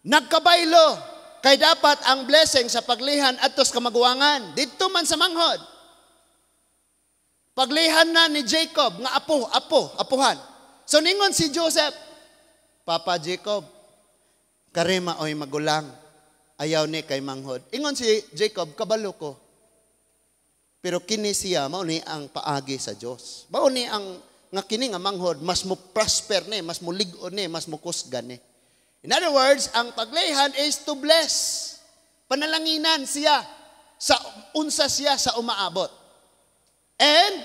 nagkabaylo kay dapat ang blessing sa pag-lay hand adto sa kamaguwangan. Didto man sa manghod. Pag-lay hand na ni Jacob nga apo, apo, apuhan. So ningon si Joseph, "Papa Jacob, kari maoy magulang. Ayaw ni kay manghod." Ingon si Jacob, "Kabalo ko. Pero kini siya, mao ni ang paagi sa Dios. Mao ni ang nga kini nga manghod, mas mo prosper ni, mas mo lig-on ni, mas mo kusgan ni." In other words, ang pag-lay hand is to bless. Panalanginan siya sa unsa siya sa umaabot. And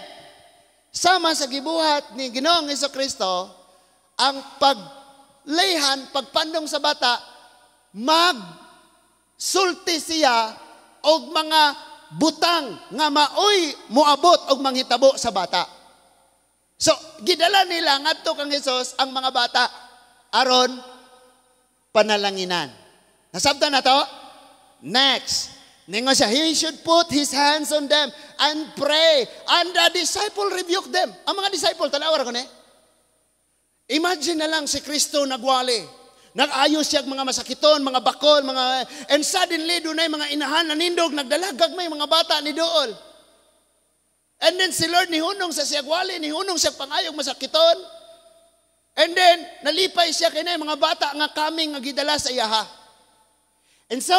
sama sa gibuhat ni Ginoong Kristo, ang pag-lay hand, pagpandong sa bata, mag sulti siya og mga butang nga maoy moabot og manghitabo sa bata. So, gidala nila ngadto kang Hesus ang mga bata aron panalanginan. Nasabtan na to? Next. Ningon siya, he should put his hands on them and pray. And the disciple rebuked them. Ang mga disciple, tanawa ko ni. Imagine na lang si Kristo nagwali. Nag-ayos siya mga masakiton, mga bakol, mga, and suddenly dunay mga inahan nanindog, nagdalagag may mga bata ni dool. And then si Lord nihunong sa siyag wali, nihunong siya pangayog masakiton. And then nalipay siya kay mga bata nga kaming nga gidala sa iyaha. And so,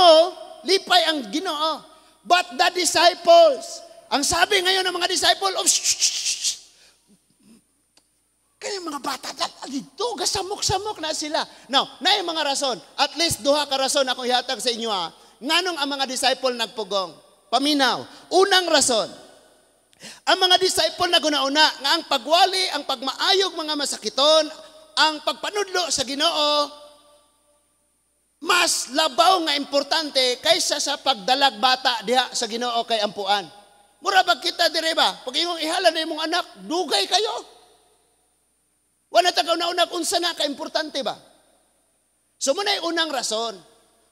lipay ang Ginoo. But the disciples, ang sabi ngayon ng mga disciple, "Oh, shh, shh, shh. Kaya mga bata, dito, gasamok-samok na sila." Now, na yung mga rason. At least duha ka rason akong ihatag sa inyo ha. Nganong ang mga disciple nagpugong? Paminaw. Unang rason, ang mga disciple na guna-una nga ang pagwali, ang pagmaayog mga masakiton, ang pagpanudlo sa Ginoo, mas labaw nga importante kaysa sa pagdalag bata diha sa Ginoo kay ampuan. Mura ba kita dire ba? Pag imong ihala na imong anak, dugay kayo. Wala ta kauna-una unsa na ka-importante ba? So muna yung unang rason.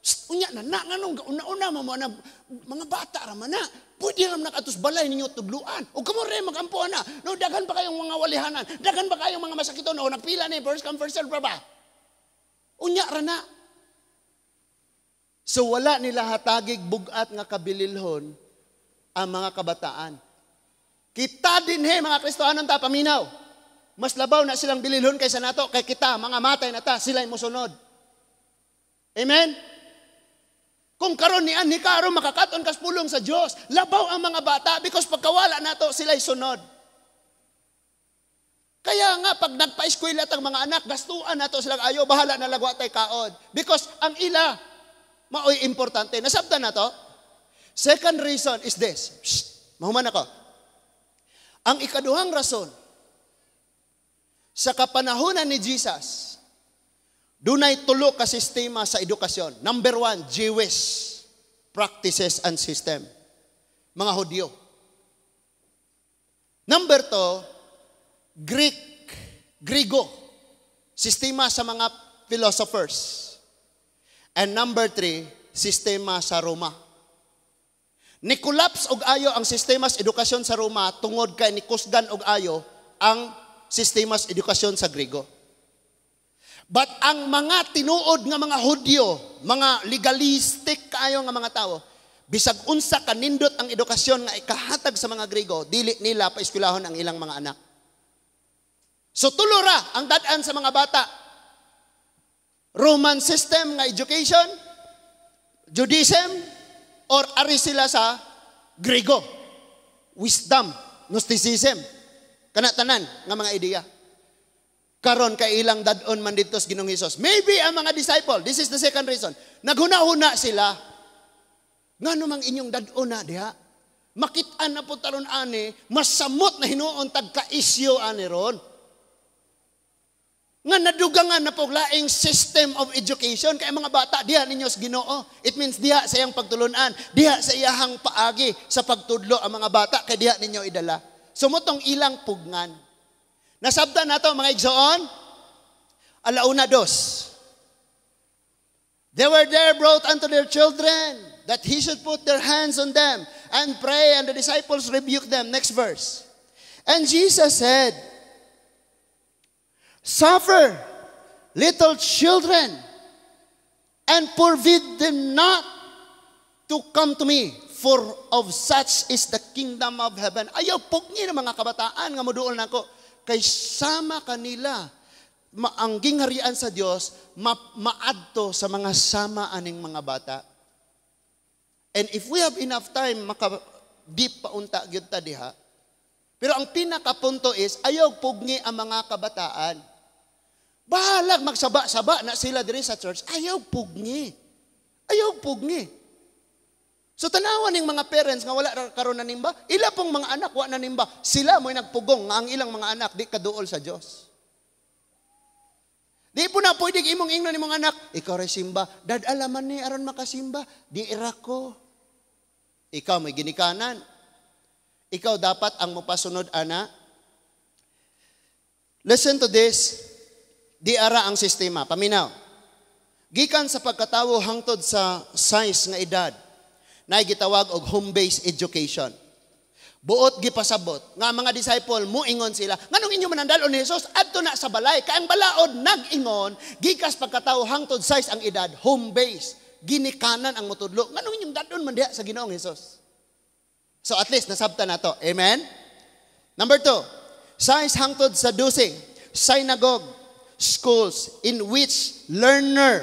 Psst, unya na na nganong una-una mo na mga bata ra man na. Pwede ra man nakatos balay ninyo tudluan. O kamo re magampuan na. No, daghan pa kayong mga walihanan. Daghan pa kayong mga masakiton o nagpila ni first come, first serve pa ba? Unya ra na. So wala nila hatagig bugat nga kabililhon ang mga kabataan. Kita din he mga Kristohanon ta paminaw. Mas labaw na silang bililhon kaysa nato kay kita mga matay na ta sila'y mosunod. Amen? Kung karon ni anhi karon makakaton kas pulong sa Dios, labaw ang mga bata because pagkawala nato sila'y sunod. Kaya nga pag nagpa-eskwela tang mga anak, gastuan nato silang ayo, bahala na lagwa tay kaon. Because ang ila maoy importante. Nasabtan na to? Second reason is this. Shh, mahuman ako. Ang ikaduhang rason, sa kapanahunan ni Jesus, dunay tulo ka sistema sa edukasyon. Number one, Jewish practices and system. Mga Hudyo. Number two, Greek, Grigo, sistema sa mga philosophers. And number three, sistema sa Roma. Ni-collapse og ayo ang sistema sa edukasyon sa Roma tungod kay nikusgan og ayo ang sistema sa edukasyon sa Grigo. But ang mga tinuod nga mga Hudyo, mga legalistic kaayo nga mga tao, bisag unsa kanindot ang edukasyon nga ikahatag sa mga Grigo, dili nila paeskwelahon ang ilang mga anak. So tulo ra ang dad-an sa mga bata. Roman system nga education, Judaism, or ari sila sa Grigo. Wisdom, Gnosticism. Kana tanan nga mga ideya. Karon kay ilang dad-on man didto sa Ginoong Hesus. Maybe ang mga disciple, this is the second reason, naghuna-huna sila. Ngano mang inyong dad-on na diha? Makit-an na po taron ani, masamot na hinuon tag kaisyo ani ron. Nga nadugangan na po laing system of education kay mga bata diha ninyo sa Ginoo. It means diha sa iyang pagtulunan, diha sa iyahang paagi sa pagtudlo ang mga bata kay diha ninyo idala. Sumutong ilang pugnan. Nasabtan nato, mga igsoon? 2:30. They were there brought unto their children that he should put their hands on them and pray, and the disciples rebuked them. Next verse. And Jesus said, "Suffer little children and forbid them not to come to me, for of such is the kingdom of heaven." Ayaw pugni ng mga kabataan nga moduol nako kay sama kanila ang gingharian sa Dios maadto sa mga sama aning mga bata. And if we have enough time, maka deep pa unta gyud ta diha. Pero ang pinakapunto is ayaw pugni ang mga kabataan. Bahalag magsaba-saba na sila diri sa church, ayaw pugni. Ayaw pugni. So tanawan ning mga parents nga wala ra karon nanimba, ila pong mga anak wa nanimba, sila mo'y nagpugong nga ang ilang mga anak di kaduol sa Dios. Di po na pwede imong ingnon imong anak, "Ikaw ray simba, dad alaman ni aron makasimba, di ira ko." Ikaw may ginikanan. Ikaw dapat ang mopasunod ana. Listen to this. Di ara ang sistema. Paminaw. Gikan sa pagkatawo hangtod sa 6 nga edad, na gitawag og home-based education. Buot gipasabot nga ang mga disciple muingon sila, "Nganong inyo man ang ni Jesus adto na sa balay?" Kay ang balaod nag-ingon gikas pagkatawo hangtod 6 ang edad, home base, ginikanan ang motudlo. Nganong inyong dadon man diha sa Ginoong Hesus? So at least nasabtan nato. Amen. Number 2, 6 hangtod sa 12, synagogue schools in which learner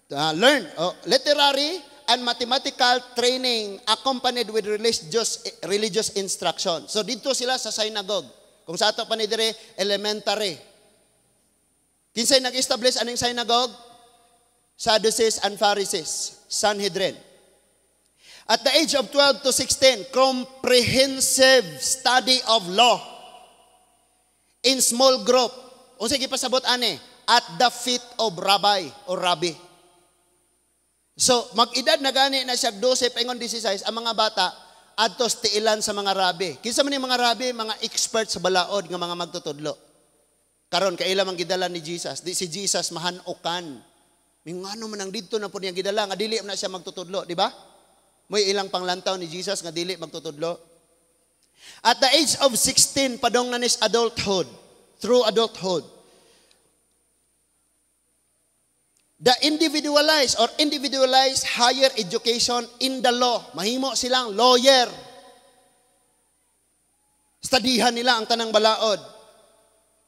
learn literary and mathematical training accompanied with religious instruction. So dito sila sa synagogue. Kung sa ato pa ni dire, elementary. Kinsay nag-establish aning synagogue? Sadducees and Pharisees, Sanhedrin. At the age of 12 to 16, comprehensive study of law in small group. Unsa gipasabot ani? At the feet of rabbi or rabbi. So, mag-edad na gani na siya 12 paingon 16, ang mga bata adtos tiilan sa mga rabi. Kinsa man yung mga rabi? Mga expert sa balaod nga mga magtutudlo. Karon kaila man gidala ni Jesus. Di si Jesus mahanukan. Ngano man ang didto na po niya gidala nga dili man na siya magtutudlo, di ba? Mo'y ilang panglantaw ni Jesus nga dili magtutudlo. At the age of 16, padong na nis adulthood, through adulthood, the individualized or individualized higher education in the law. Mahimo silang lawyer. Studyhan nila ang tanang balaod.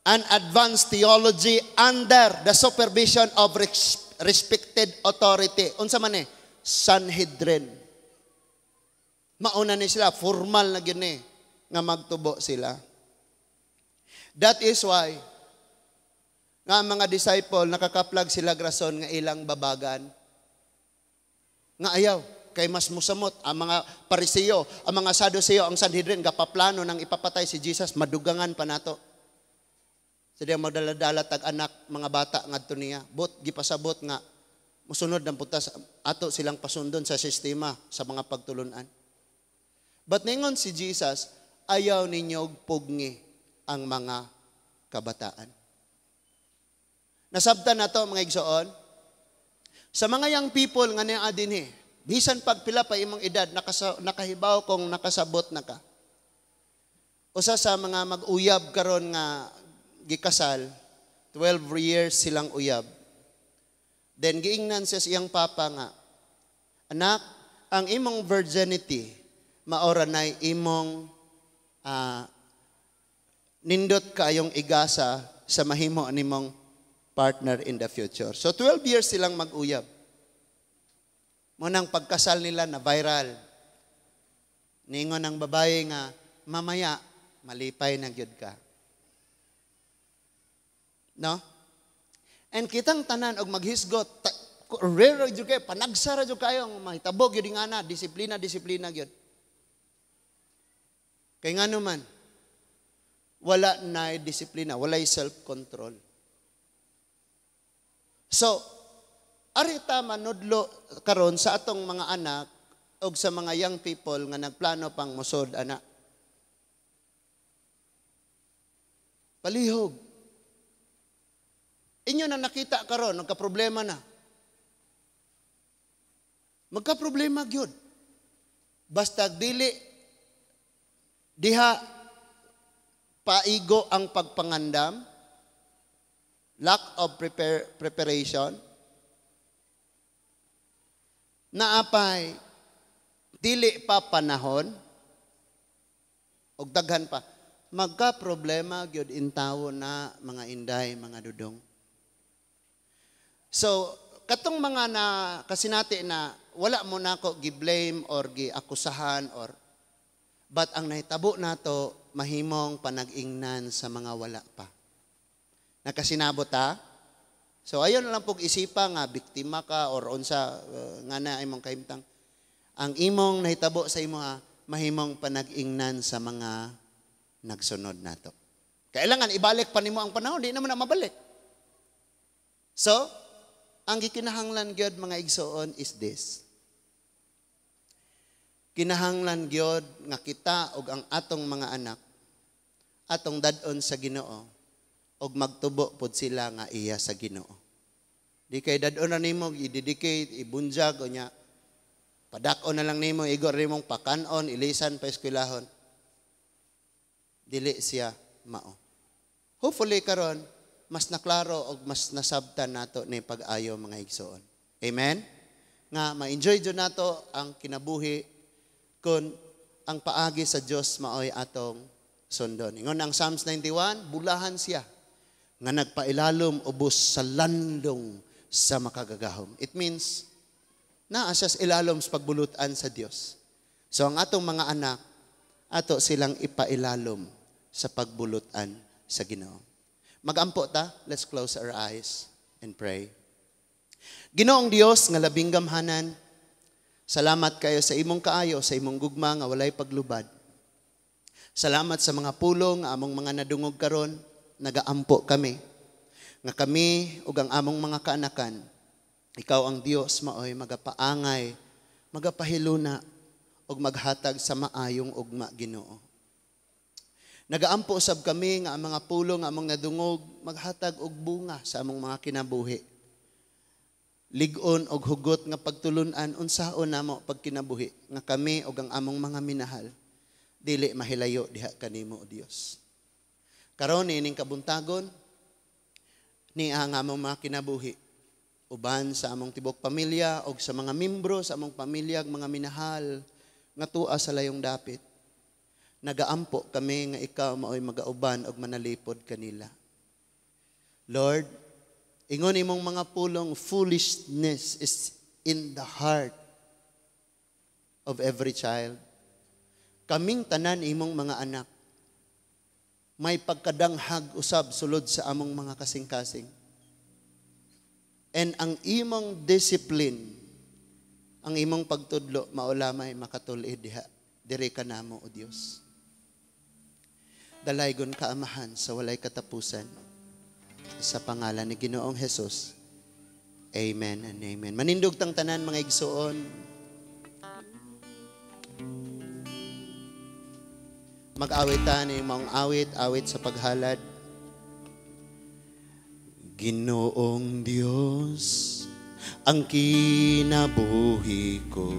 And advanced theology under the supervision of respected authority. Unsa man eh? Sanhedrin. Mauna ni sila, formal na gyud ni nga magtubo sila. That is why nga ang mga disciple nakakaplag sila rason nga ilang babagan. Nga ayaw, kay mas musamot ang mga Pariseo, ang mga Saduceo, ang Sanhedrin gapaplano nang ipapatay si Jesus, madugangan pa nato. Sa diyang magdala-dala tag anak mga bata ngadto niya. But gipasabot nga musunod ng putas ato silang pasundon sa sistema sa mga pagtulunan. But ningon si Jesus, "Ayaw ninyo pugni ang mga kabataan." Nasabtan nato, mga igsoon, sa mga young people nga niya dinhi, bisan pag pila pa imong edad, nakahibaw kung nakasabot na ka. Usa sa mga mag-uyab karon nga gikasal, 12 years silang uyab. Then giingnan siya sa iyang papa nga, "Anak, ang imong virginity, maora nay imong nindot kaayong igasa sa mahimo nimong partner in the future." So 12 years silang mag-uyab. Munang pagkasal nila na viral. Ningon ang babae nga, "Mamaya, malipay na gyud ka." No? And kitang tanan og maghisgot, Rare jud kayo, panagsara jud kayo ang mahitabo gyud nga na, disiplina, disiplina gyud. Kay ngano man, wala na disiplina, walay self-control. So, arita manudlo karon sa atong mga anak og sa mga young people nga nagplano pang musod ana. Palihog. Inyo na nakita karon nagka-problema na. Magka-problema gyud. Basta dili diha paigo ang pagpangandam, lack of preparation, naapay dili pa panahon, og daghan pa, magka-problema gyud intawo na mga inday, mga dudong. So, katong mga na kasinati na wala mo nako gi-blame or gi-akusahan or but ang nahitabo nato mahimong panag-ingnan sa mga wala pa. Nakasinabot ta? So ayon na lang pug isipa nga biktima ka or unsa nga na imong kahimtang. Ang imong nahitabo sa imo ha, mahimong panag-ingnan sa mga nagsunod nato. Kailangan ibalik pa nimo ang panahon, di naman na mabalik. So, ang gikinahanglan gyud mga igsoon is this. Kinahanglan gyud nga kita og ang atong mga anak atong dad-on sa Ginoo og magtubo pod sila nga iya sa Ginoo. Di kay dad-on na nimo i-dedicate, ibunjag o nya padak-on na lang nimo, igor nimong pakan-on, ilisan pa eskwelahon. Dili siya mao. Hopefully karon mas naklaro og mas nasabtan nato ni pag-ayo mga igsoon. Amen? Nga ma-enjoy jud nato ang kinabuhi kun ang paagi sa Dios maoy atong sundon. Ingon ang Psalms 91, bulahan siya nga nagpailalom ubos sa landong sa makagagahom. It means naa siya sa ilalom sa pagbulutan sa Dios. So ang atong mga anak, ato silang ipailalom sa pagbulutan sa Ginoo. Magampo ta, let's close our eyes and pray. Ginoong Dios nga labing gamhanan, salamat kayo sa imong kaayo, sa imong gugma nga walay paglubad. Salamat sa mga pulong nga among mga nadungog karon, nagaampo kami. Nga kami ug ang among mga kaanakan, ikaw ang Dios maoy magapaangay, magapahiluna ug maghatag sa maayong ugma, Ginoo. Nagaampo usab kami nga ang mga pulong nga among nadungog maghatag og bunga sa among mga kinabuhi. Lig-on og hugot nga pagtulun-an unsaon namo pagkinabuhi nga kami og ang among mga minahal dili mahilayo diha kanimo, o Dios. Karon ining kabuntagon ni ang among mga kinabuhi uban sa among tibok pamilya og sa mga membro sa among pamilya ug mga minahal nga tua sa layong dapit. Nagaampo kami nga ikaw maoy magauban og manalipod kanila. Lord, ingon imong mga pulong, foolishness is in the heart of every child. Kaming tanan imong mga anak, may pagkadanghag usab sulod sa among mga kasing-kasing. And ang imong discipline, ang imong pagtudlo, mao lamay makatul-id diha. Diri ka namo, O Dios. Dalaygon ka, Amahan, sa walay katapusan. Sa pangalan ni Ginoong Jesus. Amen and amen. Manindog tang tanan mga igsoon. Mag-awit ta ni maong awit, awit sa paghalad. Ginoong Dios, ang kinabuhi ko,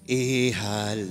ihalad